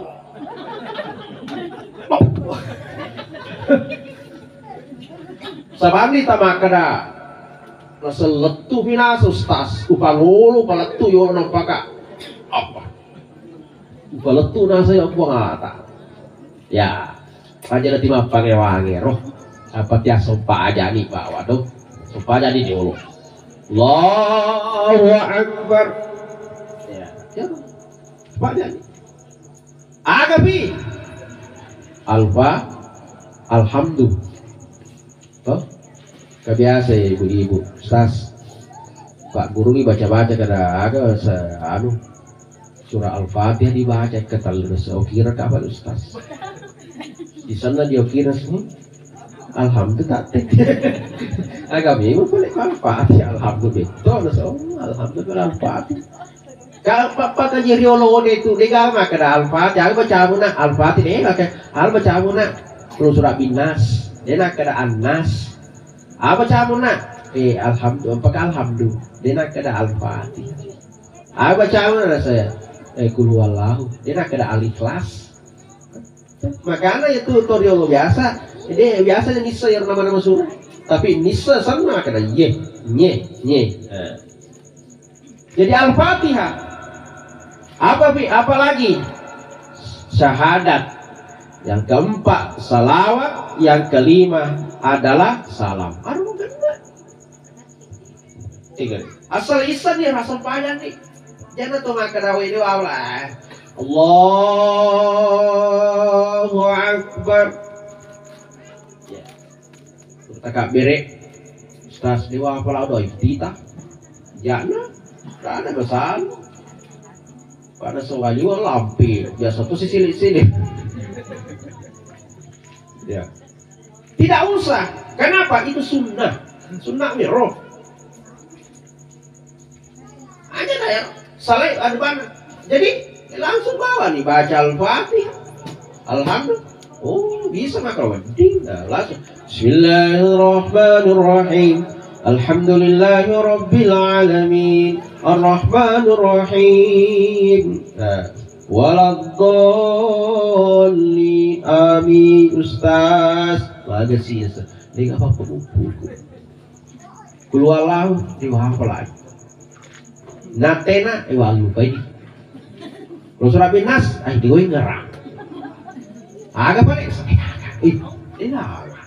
Sabandi tamakkeda. Nasellettu pinasa Ustaz, upalolo palettu yolo nampaka. Apa? Upalettu nasa ya Puang Ata. Ya, aja nanti mappangewange roh. Apa tia sompa aja ni bawa tuh. Sompa aja ni dulu. Allahu Akbar. Ya, ya. Sompa aja ni. Aga pi. Alfa, Alhamdu. Toh? Kabiasa ya ibu-ibu, Ustaz. Pak Guru ini baca-baca kada aga se-, anu, surah Al-Fatihah dibaca ketel, okira kapan Ustaz? Di sana dia okira semua. Alhamdulillah tak. Agak bingung boleh Al-Fatihah, Alhamdulillah. Betul, Ustaz. Oh, Alhamdulillah Al-Fatihah. Kalau pa-, pakkaji riolo de tu, de gaga makkeda Al-Fatihah, aga bacamuna? Al-Fatihah, de makkeda, aga bacamuna? Lu surah bin Nas, de nakkeda An-Nas. Aga bacamuna? Eh, alhamdu, apa alhamdu? De nakkeda Al-Fatihah. Aga bacamuna saya? Eh, kul huwallahu. De nakkeda Al-Ikhlas. Makana ya tu to riolo biasa. Jadi biasanya nissa ya nama-nama surah. Tapi nissa sama kada ye, nye, nye. Nah. Jadi Al-Fatihah. Apa pi-, apa lagi? Syahadat. Yang keempat salawat, yang kelima adalah salam. Aduh, kena. Tiga. Asal isan ya rasa pajan nih. Jangan tuh makan dawe ini wala. Allahu Akbar. Ya. Takabbere. Ustaz, dewa apa lah doa iftitah? Jana, tak ada masalah. Pada sewaliwa lampe, biasa tuh sisilik-silik. Ya. Tidak usah. Kenapa? Itu sunnah. Sunnah miroh. Aja dah ya. Salai ada mana? Jadi langsung bawa nih baca Al-Fatihah. Alhamdulillah. Oh, bisa maka wedding. Nah, langsung. Bismillahirrahmanirrahim. Alhamdulillahirabbil alamin. Arrahmanirrahim. Nah, waladdallin. Amin, Ustaz. Bagus sih, Ustaz. Dia nggak apa-apa buku. Kul huwallahu, di hafal lagi. Natena, eh, walu pai. Lo surah bin Nas, ah, di gue ngerang. Aga paling, eh, aga. Eh, eh, aga.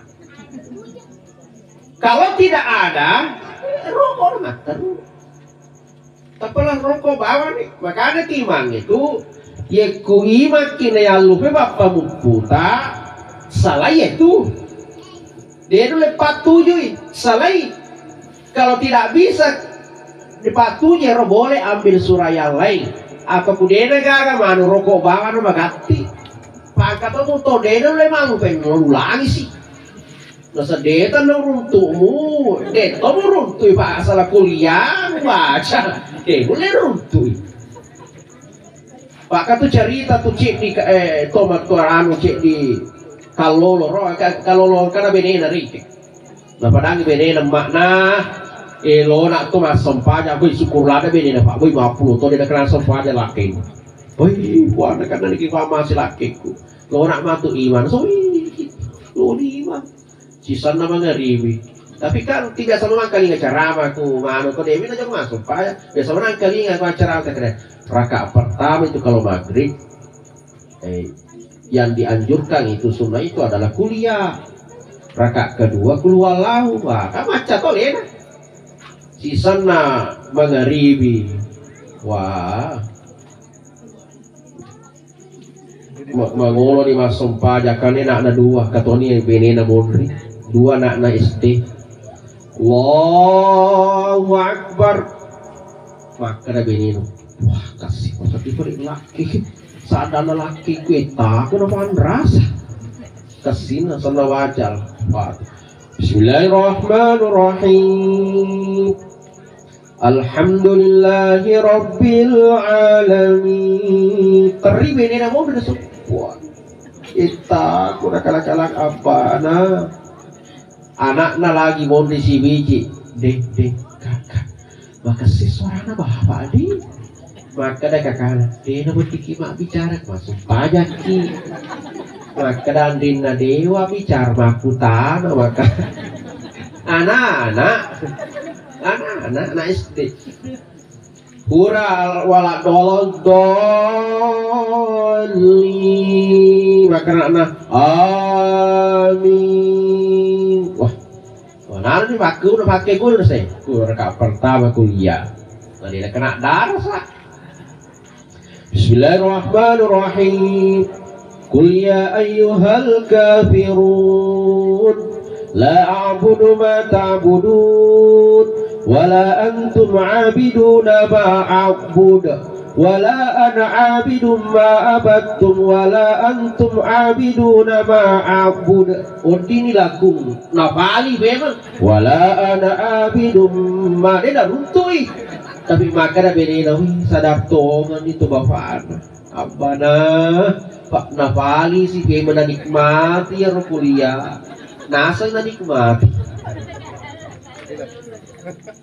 Kalau tidak ada, eh, rokok mah terus. Tapelah rokok bawang nih. Makanya timang itu, ya ku imakki na yallupe bappa mupputa, salai itu. Dia dulu patujui, salai. Kalau tidak bisa dipatujui, ro boleh ambil surah yang lain. Apa kudena gaga manu rokok bawang magatti. Pangkat tu to dena le malu pengen ulangi sih. Naseddeta no runtu'mu, de to muruntu'i, Pak, asala kuliah mubaca, de mulle runtu'i. Pak, ka tu carita tu ceddi, eh, to mattuaranu ceddi kallolo ro, ka-, kallolo kana benena rike. Napadangi benena, makna, eh, lona tu massempajang, boi syukur lada benena, Pak, boi mappulo to de nakana sempajang lakeng. Boi, puana kana niki famasi lakekku. Lona matu iman, so, ih, loni iman. Sisanna mangaribi. Tapi kan tidak sama mangkalinga ceramah ku manu ko dewi na jong masuk paya. Biasa mana kalinga ku acara kena. Rakaat pertama itu kalau maghrib, eh, yang dianjurkan itu sunnah itu adalah kuliah. Rakaat kedua kul huwallahu. Wah, kan macca to lena. Sisanna mangaribi. Wah. Ma-, mangolo ni massempajang, kan anakna dua, katoni benena monri, dua anakna S D. Allahu Akbar. Makkeda benena, wah, kasi, masa tipe laki, sadana laki ku eta, aku na manrasa. Kasina sana wajar. Bismillahirrahmanirrahim. Alhamdulillahi rabbil alamin. Terri benena monri nasuppuang. Itta, ku nakala-kala abbana. Anakna lagi monri sibiji. Deng, deng, kakak. Makessing suarana bapak, di. Makkeda kakana, dena bettiki mabbicara, massumpajakki. Makkeda anrinna dewa bicara makkutana, maka anak-anak, anak-anak, anak S D. Pura wala dolong doli, makkeda amin. Wah, mana ni pakai udah pakai guru saya. Guru rakaat pertama kuliah. Tadi kena darah sah. Bismillahirrahmanirrahim. Qul ya ayyuhal kafirun. La a'budu ma ta'budun. Wa la antum 'abiduna ma a'bud. Wa la ana 'abidun ma abattum. Wa la antum 'abiduna ma a'bud. Uddini lakum. Napali memang. Wa la ana 'abidun ma. Dia dah runtui. Tapi makkeda benena, "Wih, sadar tongenni tu bapakna. Abbana, Pak, napalisi pemeng nanikmati iyaro kuliah. Naseng nanikmati."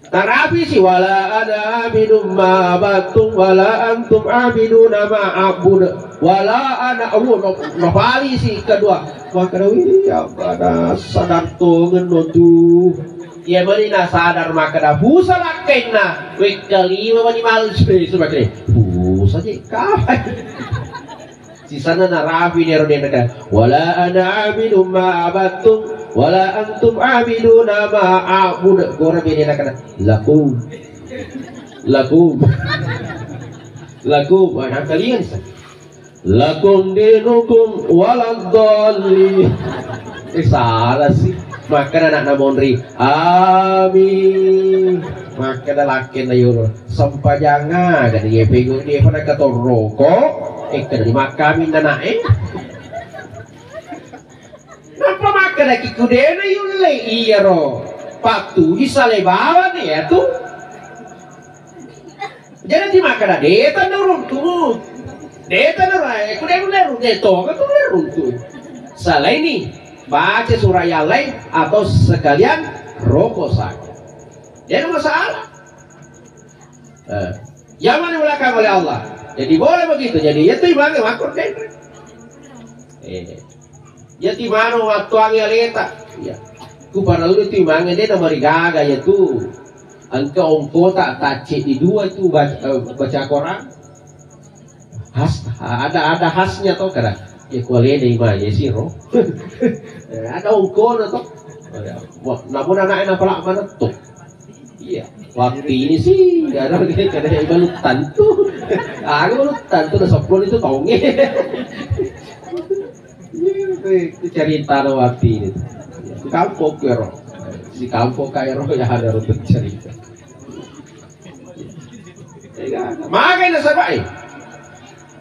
Narapisi, "Wala ana abidum ma abattum, wala antum abiduna ma abud." Wala ana, Allah, no-, napalisi kedua. Makkeda, "Wih, abbana, sadar tongenno tu." Iya mani nasadar makkeda, "Pusa lakkainna." Wekkalima mani malsu, eh, semakkeda, "Pusa je kapai." Sisanna narapi ni ero denreka, "Wala ana abidum ma abattum, wala antum abiduna ma abud." Gora benena kana, "Lakum. Lakum." "Lakum." Wah, nangkalingan sa. "Lakum dinukum waladdallin." Eh, salah sih. Makkeda anakna monri, "Amin." Makkeda lakkainna yolo, "Sempajang aga ni, pegau dia pada katorroko." Eh, kada dimakkamin anaknya. Napa makkeda ki kudena yulle iyaro. Pattuji sale bawang ya tu. Jadi ti makkeda, "De' tanna uruntu. De' tanna ura-, eh, kude-, kude-, de' tonga tu uruntu." Salaini baca surah yang lain atau sekalian rokok saja. Jadi masalah. Eh, yang mana belakang oleh Allah. Jadi boleh begitu. Jadi itu imange makkur denre. Eh. Jadi mano wattuangi aleta. Iya. Ku parellu tu imange de' namarigaga ya tu. Engka ongkota tacce di dua tu baca, eh, baca Quran. Khas, ada, ada khasnya to kada. Ya kualena ima ya siro. Eh, ada ongkona to. Wah, namun anaknya napala mana to. Iya, wattini sih, ada kada balu tantu. Aku balu tantu udah sepuluh itu tonge. Iya, itu, itu cerita ada wattini. Di kampung kero, di kampung kairo ya ada rute cerita. Iya, makanya nasaba, eh.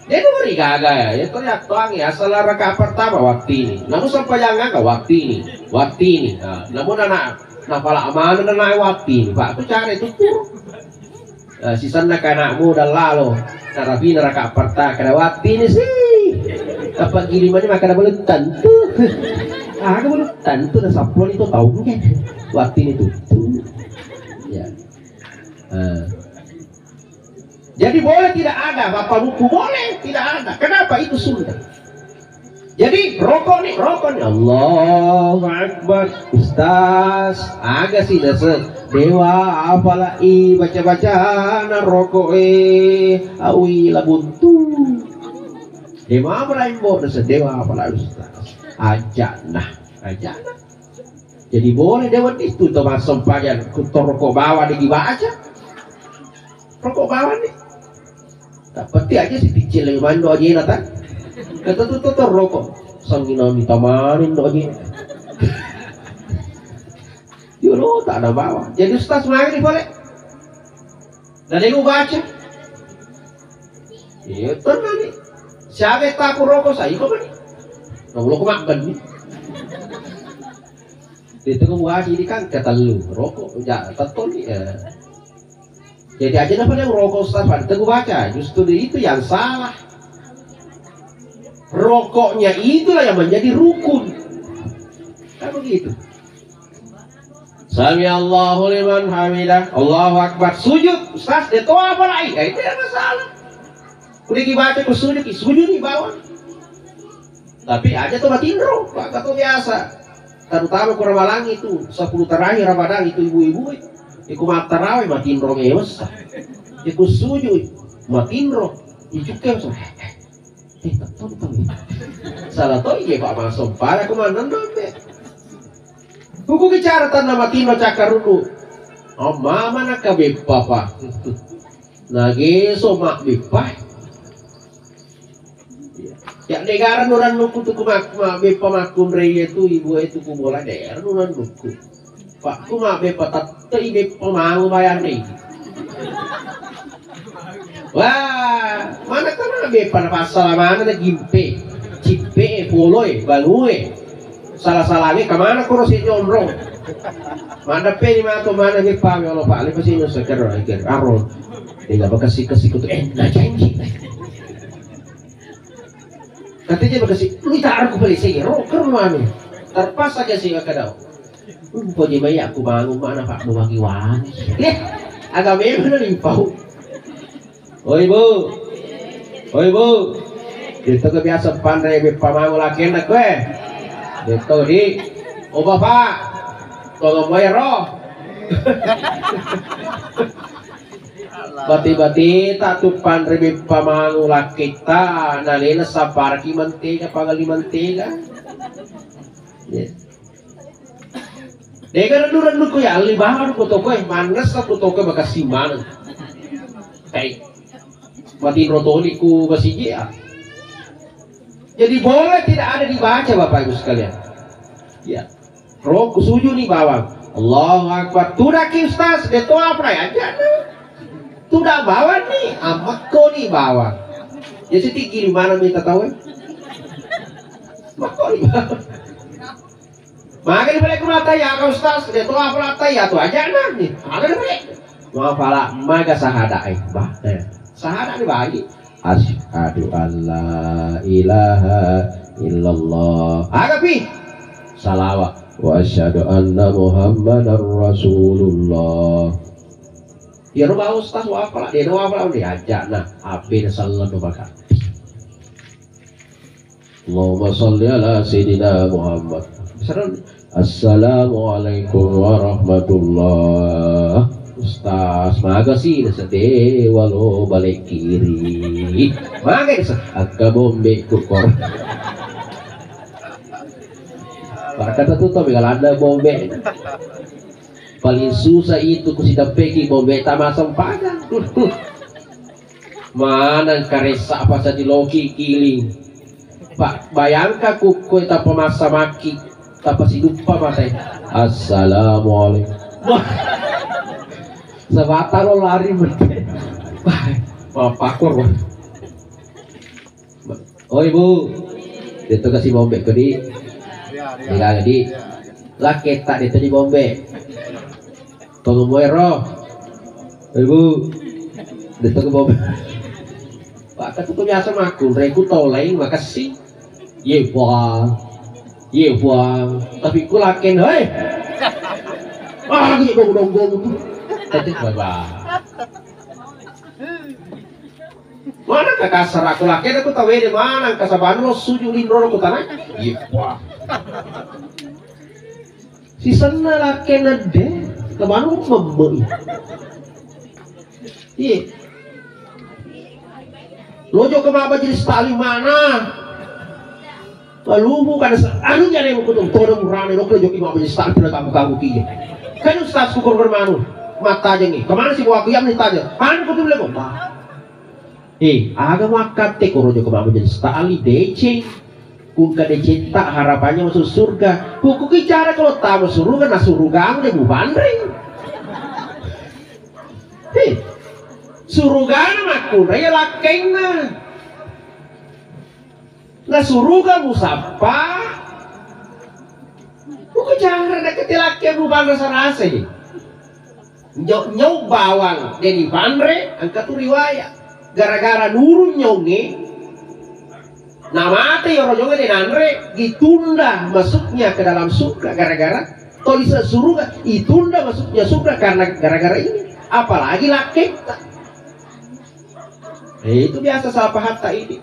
Jadi mari gaga ya, itu ya tuang ya, asal rakaat pertama wattini. Namun sempajang aga wattini, wattini. Nah, namun anak, nah pala amanah dan naik wattini, Pak, itu cara itu tuh. Nah, sisanna ke anakmu dan lalo, narapina rakaat pertama, kada wattini sih. Apa gilimannya makan belum tentu. Ah, belum tentu, nah sepuluh itu tahu kan. Wattini itu tuh. Ya. Nah. Jadi boleh tidak ada, Bapak Buku boleh tidak ada. Kenapa? Itu sunnah. Jadi rokok nih, rokok nih. Allahu Akbar. Ustaz, aga sih dasar. Dewa, apalagi baca-baca na rokok eh. Awi labuntu. Dewa apa lain bo dasar dewa apalagi ustaz. Aja nah, aja nah. Jadi boleh dewan itu to massempajang ku to rokok bawang dibaca. Rokok bawang ni. Tak peti aja si kecil lagi mando aja nata. Kata tu to rokok. Sangina ni tamanin do aja. Yo lo tak ada bawang. Jadi ustaz mari boleh. Nah, dia baca. Iya, tenang ni. Siapa tak rokok saya kok ni. Nah, lo kok makan ni. Itu kan wajib ini kan ketellu rokok, ya, betul ya. Jadi aja apa yang rokok Ustaz, Pak? Itu gua baca, justru itu yang salah. Rokoknya itulah yang menjadi rukun. Kan begitu. Sami Allahu liman hamidah, Allahu Akbar. Sujud, Ustaz, dia tahu apa lagi? Ya, itu yang masalah. Udah dibaca ke sujud, sujud di bawah. Tapi aja tuh matinro, Pak, kata biasa. Terutama kurang malang itu, sepuluh terakhir Ramadan itu ibu-ibu, eh. Iku mattarawe matinro mewes. Iku sujud, matinro. Icukke langsung. Eh, tetap, tetap. Salah to, iya, Pak, masuk. Pada aku mana nonton, deh. Buku bicara tanah matinro cakar dulu. Oh, mama nak kabeppa, Pak. Nageso mabbeppa. Ya, de' gaga rannukku tu ku mak-, mabbeppa makkunrai itu ibu itu ku bola de' rannukku. Pak ku mabbeppa tattei beppa mau bayar deh. Wah, mana kau mabbeppa na pasal mana na gimpe, cippe, poloi, balue. Salah-salahnya kemana kau si nyonrong? Mandeppeni matu mana beppa mi olo Pak, lepa sini seker, seker. Aro. Dia bakasi-kasi kutu, eh, na janji. Katanya bakasi, lu tak aku beli sih, ro, ker manu. Terpaksa kasi kadau. Upo je mai aku bangun mana Pak, mau wangi-wangi. Eh, agak memang limpau. Oi, Bu. Oi, Bu. Itu kebiasa panre beppa mangu lakena kue. Itu di. Oh, Bapak. Tolong bayar roh. Bati-bati tak tu panre beppa mangu laketa, nalena saparki mantega, pangali mantega. Ya. Dega rennu-rennu ko ya, alli bawang ko toko e, manessa ko toko e, makassi maneng. Hei, matinro toni ku masigi ya. Jadi boleh tidak ada dibaca, Bapak Ibu sekalian. Ya. Ro ku sujud ni bawang. Allahu Akbar. Tudaki Ustaz, de to apa ya? Jangan. Tudak bawang ni, amakko ni bawang. Ya, sitigiri mana minta tahu, eh? Makko ni bawang. Maka di balik mata ya, Ustaz, de to apa rata ya, tu aja nah ni. Ada ni. Mau pala maga sahada, eh, bah. Eh. Sahada ni bagi. Asyhadu an la ilaha illallah. Aga pi? Salawat. Wa asyhadu anna Muhammadar Rasulullah. Ya, ro bawang Ustaz, wa apa? De wa apa? Diajak nah, ape na sallam tu maka. Allahumma shalli ala sayyidina Muhammad. Misalnya, "Assalamualaikum warahmatullah." Ustaz, maga si nasede walo balik kiri. Maga sa akka bombe kukor. Para kata tu tau, mega landa bombe. Paling susah itu ku sidappeki bombe tama sempadan. Manang karessa apa sa diloki kiling. Pak, bayangka ku koe tappa massamakki, tappa siduppa mate. Assalamualaikum. Wah. Sabata lo lari mate. Wah, mapakor, wah. Oh, Ibu. Deto kasi bombe ko di. Iya, iya. Iya, di. Iya, iya. Laketta deto di bombe. Pengemuero. Ibu. Deto ke bombe. Pak, katuku biasa maku, reku toleng, makasih. Ye, Bang. Ye, Bang. Tapi ku laken, hei. Ah, gitu dong, dong, dong. Tadi, bye-bye. Mana kakasara ku lakena ku tawede manang kasabano suju linro ku tanah. Iya, wah. Sisenna lakena de, kemana memme. Iya. Lojo ke majelis taklim mana? Malumu kan sa-, anu jare ko tong todong rame lo ko joki mabbe sta pila kamu kamu kiye. Kan ustaz ku korban manu. Matajengi. Kemana sih bawa aku yang nih tanya. Anu ko tuh lego. Eh, aga makkatte koro joko mabbe jadi stali deceng. Kungka deceng tak harapannya masuk surga. Kuku kicara kalau tamu surga na surga de bu bandring. Eh, surga na makkunra ya lakkenna. Na suruga musappa. Buku cara dekke lakke bu bang rasa-rasa ni. Nyau, nyau bawang deni panre angka tu riwayat. Gara-gara nurun nyaunge. Na mate yoro jonge de nanre ditunda masuknya ke dalam surga gara-gara tolisa suruga itunda masuknya surga karena gara-gara ini. Apalagi lakketta. Eh, itu biasa salah pahatta ini.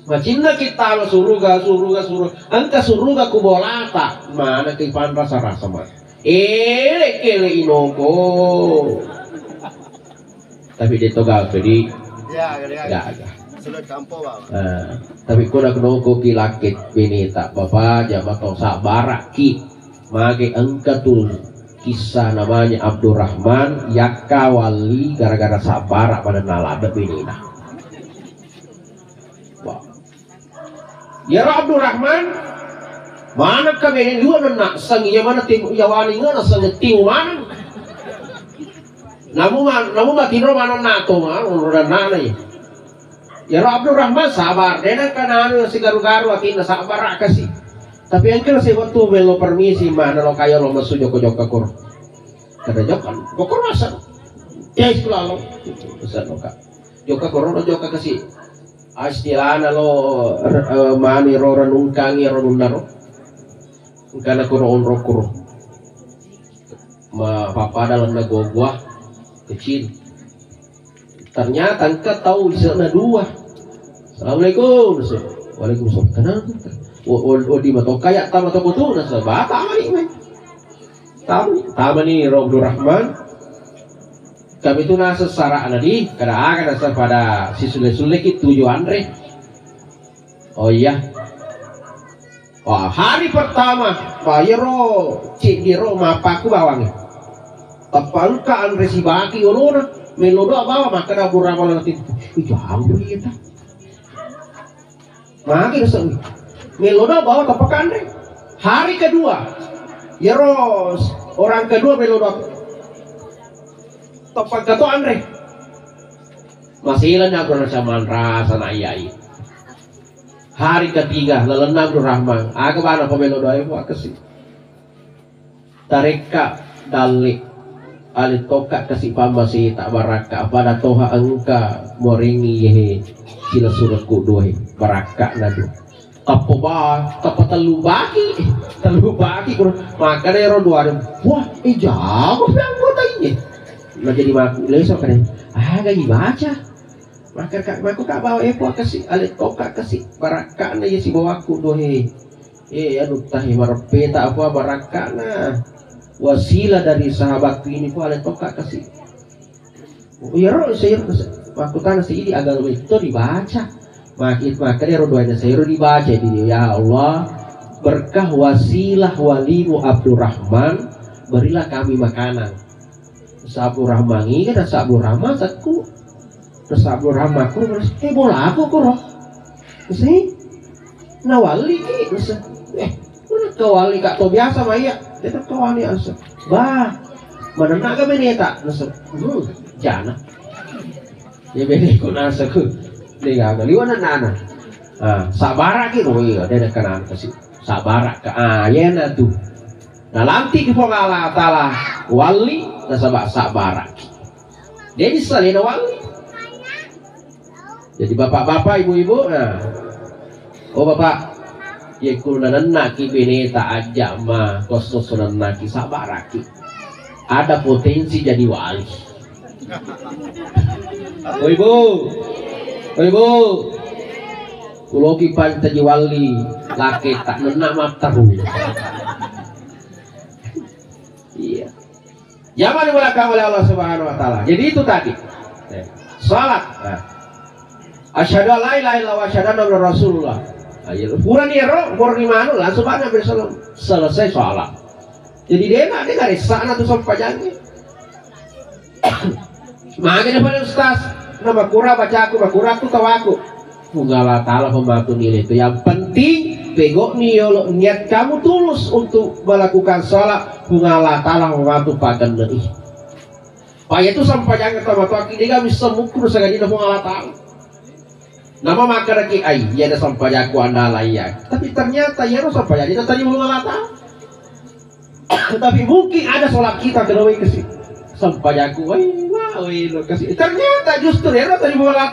Macinna kita lo suruga, suruga, suruga. Engka suruga ku bolata. Mana ke ipan rasa-rasa mah. Ele kele inoko. Tapi de to gaga di. Ya, ya, ya. Gaga. Sudah kampung, Bang. Nah, tapi ko nak noko ki lakit bini tak bapa jama to sabarak ki. Mage engka tu kisah namanya Abdurrahman yakka walli gara-gara sabarak pada nalada binina. Wah. Yaro Abdurrahman, mana ka bene dua nenna sang iya mana tim iya wani ngana sang tim mana. Namu ma-, namu matinro mana nato ma, ro dan nana ya. Yaro Abdurrahman sabar, dena kananu sigaru-garu atinna sabar kasi. Tapi engka sewaktu melo permisi, mana lo kayo lo mesu jokka-jokka koro. Kada jokka, jokka rasa. Ya, itu lalo. Pesan lo, Kak. Jokka koro lo, jokka kasi. Istilahna lo, eh, mani ro renungkangi ro nunnaro. Engkana koro onro koro. Ma pappada lenna gua-gua kecil. Ternyata engka tau lise'na dua. "Assalamualaikum." Waalaikumsalam. Kenapa? Oh, oh, oh, di matoka ya tama toko tu, nasa bata mani, men. Tama, tama ni Abdul Rahman. Kami tu nasa sara'na di, kada aga nasa pada sisulle-sulle ki tuju anre. Oh iya. Wah, hari pertama, wah, iyaro ceddi ro mappaku bawang. Tappa engka anre sibaki olona, melo doa bawang, makkeda burama lati. Ih, jago iya ta. Magi rasa. Melo doa bawang tappa kanre. Hari kedua, iyaro orang kedua melo doa. Tappa kato anre. Masih lah nyago rasa manrasa na iyai. Hari ketiga, lalenna Abdul Rahman. Aga bana pamelo doae, Puang, kasi. Tarekka dalle, ale tokka kasi pammaseta barakka, pada toha engka morengi yehe sila surekku doae, barakka nadu. Tappa ba, tappa tellu baki, tellu baki, kuro, makkeda ero dua, wah, eh, jago pe anggota iye. Nah, jadi maku, leso kene, aga ibaca? Maka ka-, maka ka bawa epo kasi, ale toka kasi, barakkana iya sibawaku dohe. Eh, anu tahe mareppeta apa barakkana. Wasilah dari sahabatku ini po ale toka kasi. Oh, iya ro, saya, aku tanya si ini agama itu dibaca. Maka, maka dia ro doanya saya ro dibaca di, "Ya Allah, berkah wasilah walimu Abdurrahman, berilah kami makanan." Sabu Rahman, iya, na Sabu Rahman sakku. Na Sabu Rahman aku, terus, eh, bola aku kuro. Terus, eh, nawali ki, terus, eh, mana kawali kak to biasa mah iya. Dia tak kawali asa. Bah, mana nak ke bini tak? Terus, hmm, jana. Ya bini ku nasa ku. Dia gagal. Liwana nana. Ah, sabara ki, oh iya, dia ada kenaan kasih. Sabara ke, ah, iya na tu. Nalanti'ki Puang Allah Ta'ala walli nasaba sabbaraki. De'ni salena walli. Jadi bapak-bapak, ibu-ibu, nah. Oh bapak, yekko nanennaki beneta ajja ma, kosso-sso nennaki, sabbaraki. Ada potensi jadi wali. Oi bu, oi bu, kuloki pancaji walli, lake tak nenna matteru. Iya. Jamani belakang oleh Allah Subhanahu wa Ta'ala. Jadi itu tadi. Eh, salat. Nah. Asyhadu an la ilaha illallah wa asyhadu anna Muhammadar Rasulullah. Ayo, pura ni ero, pura ni manu, langsung banyak bersalam. Selesai salat. Jadi dena, dena resana tu sempajangnge. Magi na pada ustaz, na makura bacaku, makura tu tawaku. Puang Allah Ta'ala pembantu nilai itu. Yang penting, pegok ni yolo niat kamu tulus untuk melakukan salat, Puang Allah Ta'ala pembantu pagan neri. Paya tu sempajangnge tamatoaki, dia gak bisa mukur sagadi na Puang Allah Ta'ala. Nama makkadaki, "Ai, iya ada sampajakku andala iya." Tapi ternyata iya ro sampajang, dia tadi Puang Allah Ta'ala. Tapi mungkin ada sholat kita kedua kasih. Sampajakku, wai, wah, wai, lo kasih. Ternyata justru ya tadi bola.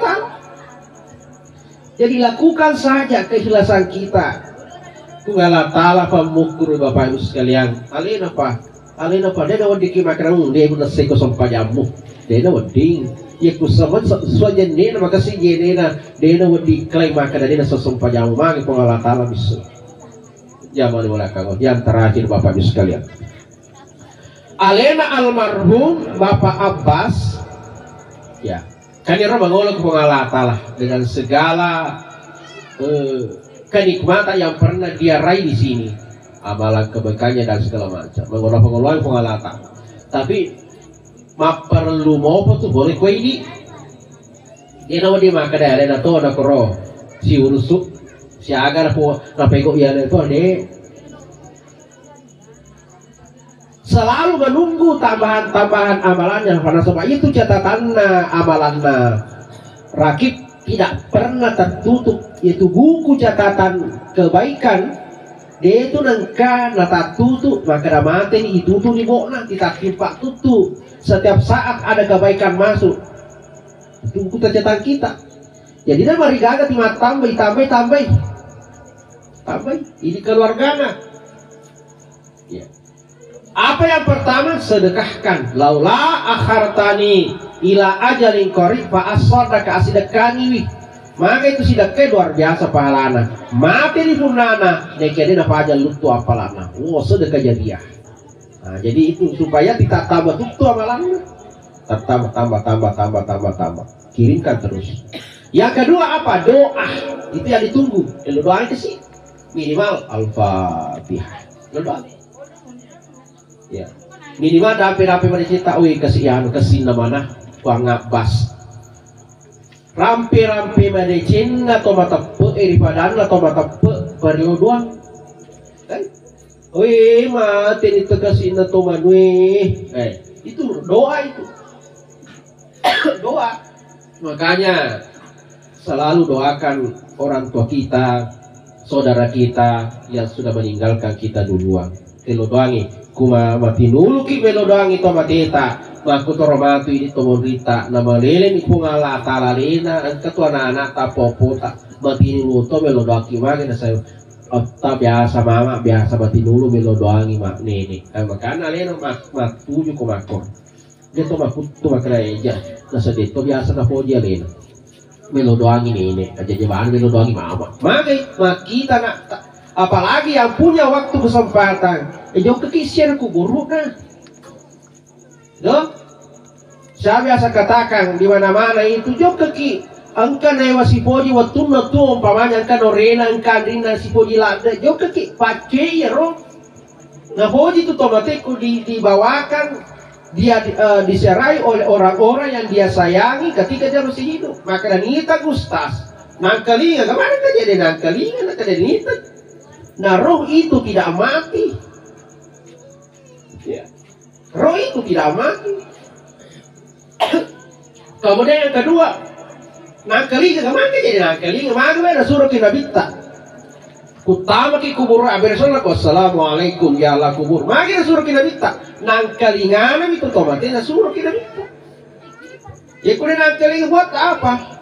Jadi lakukan saja keikhlasan kita. Puang Allah Ta'ala pamukuru Bapak Ibu sekalian. Alena pa, alena pa, dena wedding ki makrang, dia guna seko sampajammu. Dena wedding. Ya kusaman sa-, suajen dena makasih je dena, dena wedding klaim maka dena sesampajammu. Magi Puang Allah Ta'ala bisa. Zaman belakang, yang terakhir Bapak Ibu sekalian. Alena almarhum Bapak Abbas, ya, kan ero mangolo ke Puang Allah Ta'ala dengan segala, eh, kenikmatan yang pernah dia raih di sini, amalan kebaikannya dan segala macam. Mangolo-mangolo Puang Allah Ta'ala. Tapi mapparellu mopo tu boleh kue ini. Dia nama dia maka deh, alena to na koro si urusu, si aga na po, na pego iya na to, deh. Selalu menunggu tambahan-tambahan amalannya, karena sebab itu catatanna amalanna Rakib tidak pernah tertutup, yaitu buku catatan kebaikan De' tu nengka natattutu, makkeda mate ni itutu ni bo'na, titattimpa tuttu. Setiap saat ada kebaikan masuk. Itu buku catatan kita. Jadi, na marigaga ti mattambai, tambai, tambai. Tambai. Ini keluargana. Ya. Apa yang pertama? Sedekahkan. Laula akhartani ila ajalin qarib fa asaddaqa, asidekkangiwi. Maka itu sidekka luar biasa pahalana. Mate ri punnana, nekia de' napaja luttu appalanna. Wo, sedekah jariah. Nah, jadi itu supaya kita tambah tuttu amalanna. Tambah, tambah, tambah, tambah, tambah, tambah. Kirimkan terus. Yang kedua apa? Doa. Itu yang ditunggu. Lo doain ke si. Minimal Al-Fatihah. Lo doain. Ya. Minimal dampe-dampe madeceng ta, ui, kasi anu, kasi namana Puang Abbas. Rampe-rampe madecenna to mateppe' e ri padanna to mateppe' perlu doang. Kan? Ui, mate ni tekasina to manue. Eh, itu doa itu. Doa. Makanya selalu doakan orang tua kita, saudara kita yang sudah meninggalkan kita duluan. Melo doangi, kuma matinuluki melo doangi to mateta, makkutoro matu idi to monrita, namaleleni Puang Allah Taala alena, engka tu anak-anak ta, popo ta, matinulu to melo doaki mage nasaba otta biasa mama, biasa matinulu melo doangi ma nene. Eh, makana alena ma-, matuju ko makko. De' to makkuttu makkeda eja, nasaba de' to biasa napoji alena. Melo doangi nene, aja jebana melo doangi mama. Mage, makkita na, ta-, apalagi yang punya waktu kesempatan, eh, jokkaki siara kuburu'na. Do? Saya biasa katakan di mana-mana itu, jokkaki engka naewa sipoji wettunna tuo, umpamanya engka norena, engka anrinna sipoji ladde, jokkaki paccei iyaro. Napoji tu tomateku di-, dibawakan dia, eh, diserai oleh orang-orang yang dia sayangi ketika dia masih hidup. Maka dan ita Gustas, nangkalinga, kemana kejadian nangkalinga, nangkalinga ita. Nah, roh itu tidak mati. Ya. Roh itu tidak mati. Kemudian yang kedua, nangkalinga, maka jadi nangkalinga, maka nasuro ki nabitta. Kuttamaki kubur, abere sallako, "Assalamualaikum, ya Allah kubur." Maka nasuro ki nabitta. Nangkalingana mi tu tomate nasuro ki nabitta. Ya, kuda nangkalinga buat apa?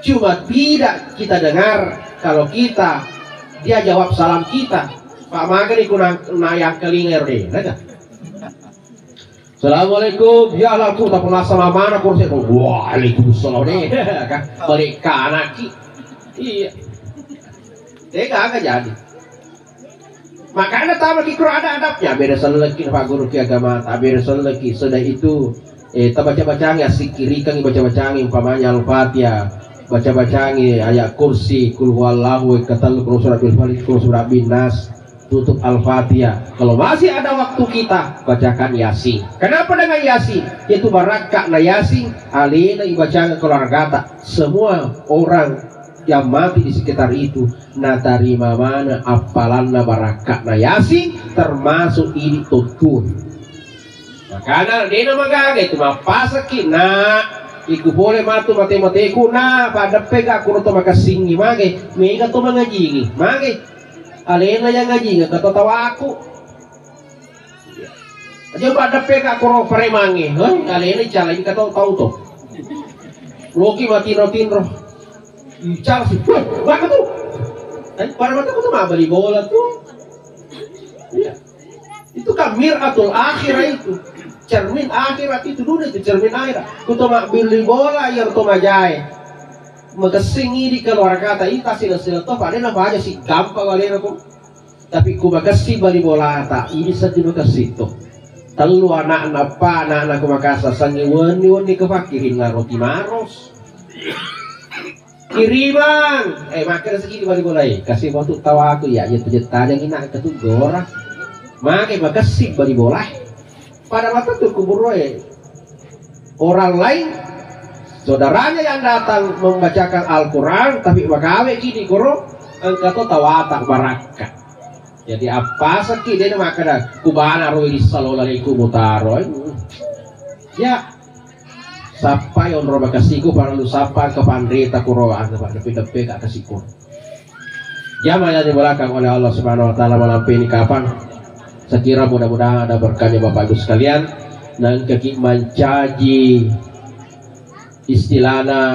Cuma tidak kita dengar kalau kita, dia jawab salam kita. Pak, magani ku nang-, nayangkalinga ero de, naga. "Assalamualaikum, ya Allah kubur," tapi nasa mamana kursi, "Waalaikumsalam," de. Kan? Balik kanaki. Iya. Tega aga jadi. Makanya tama ki kuro ada adabnya, beda selleki Pak Guru ki agama, tak beda selleki. Sudah itu, eh, tabaca-bacangi, asikirikangi, baca-bacangi, umpamanya Al-Fatihah, baca-bacangi ayat kursi, kul huwallahu, katellu, kul surat bil falaq, kul surat bin nas, tutup Al-Fatihah. Kalau masih ada waktu kita, bacakan Yasin. Kenapa dengan Yasin? Itu barakka na Yasin, alena ibacanga keluargata. Semua orang yang mati di sekitar itu, natarima mana appalanna barakka'na Yasin, termasuk idi tottue. Makana dena magaga itu mappasakki, na iku pole matu mate-mateku, na paddeppega kuro to makessingi mage, mega to mangajingi mage, alena yang ngajingi keto tawaku. Aja pada peka koro paremangnge, heh, alena icalai ka tau, tau to. Loki matinro-tinro. Ical si, "Weh, maka tu." Eh, pada mata tu mabeli bola tu. Iya. Itu kan mir'atul akhirah itu. Cermin akhirat itu dulu itu cermin akhirat. Kuto mabeli bola yang to majae. Makessing idi keluargata ita sila-sila to pada na baja si gampang alena ko. Tapi ku makessing bali bolata, ini seddi makessing to. Tellu anakna, pa anakna ku Makassar, sangi wenni-wenni ke pakirinna roti maros. Kirimang, eh, makkeda seddi bali bolai, kasi waktu tawaku ya, ya tujeng tajang ina ketu gora. Mage makessing bali bola. Pada waktu tu kuburoe orang lain, saudaranya yang datang membacakan Al-Quran, tapi magawe gini guru, engka to tawata barakka. Jadi apa seki dia makkeda, "Kubana roi di salola di kubutaro." Ya, sappai onro makasiku, parallu sappa ke pandreta kuro, anu, depe-depe ka kasiku. Iya, maya dimuliakan oleh Allah Subhanahu wa Ta'ala, malampe ini kapang. Saya kira mudah-mudahan ada berkahnya Bapak Ibu sekalian. Nengkaki mancaji istilahna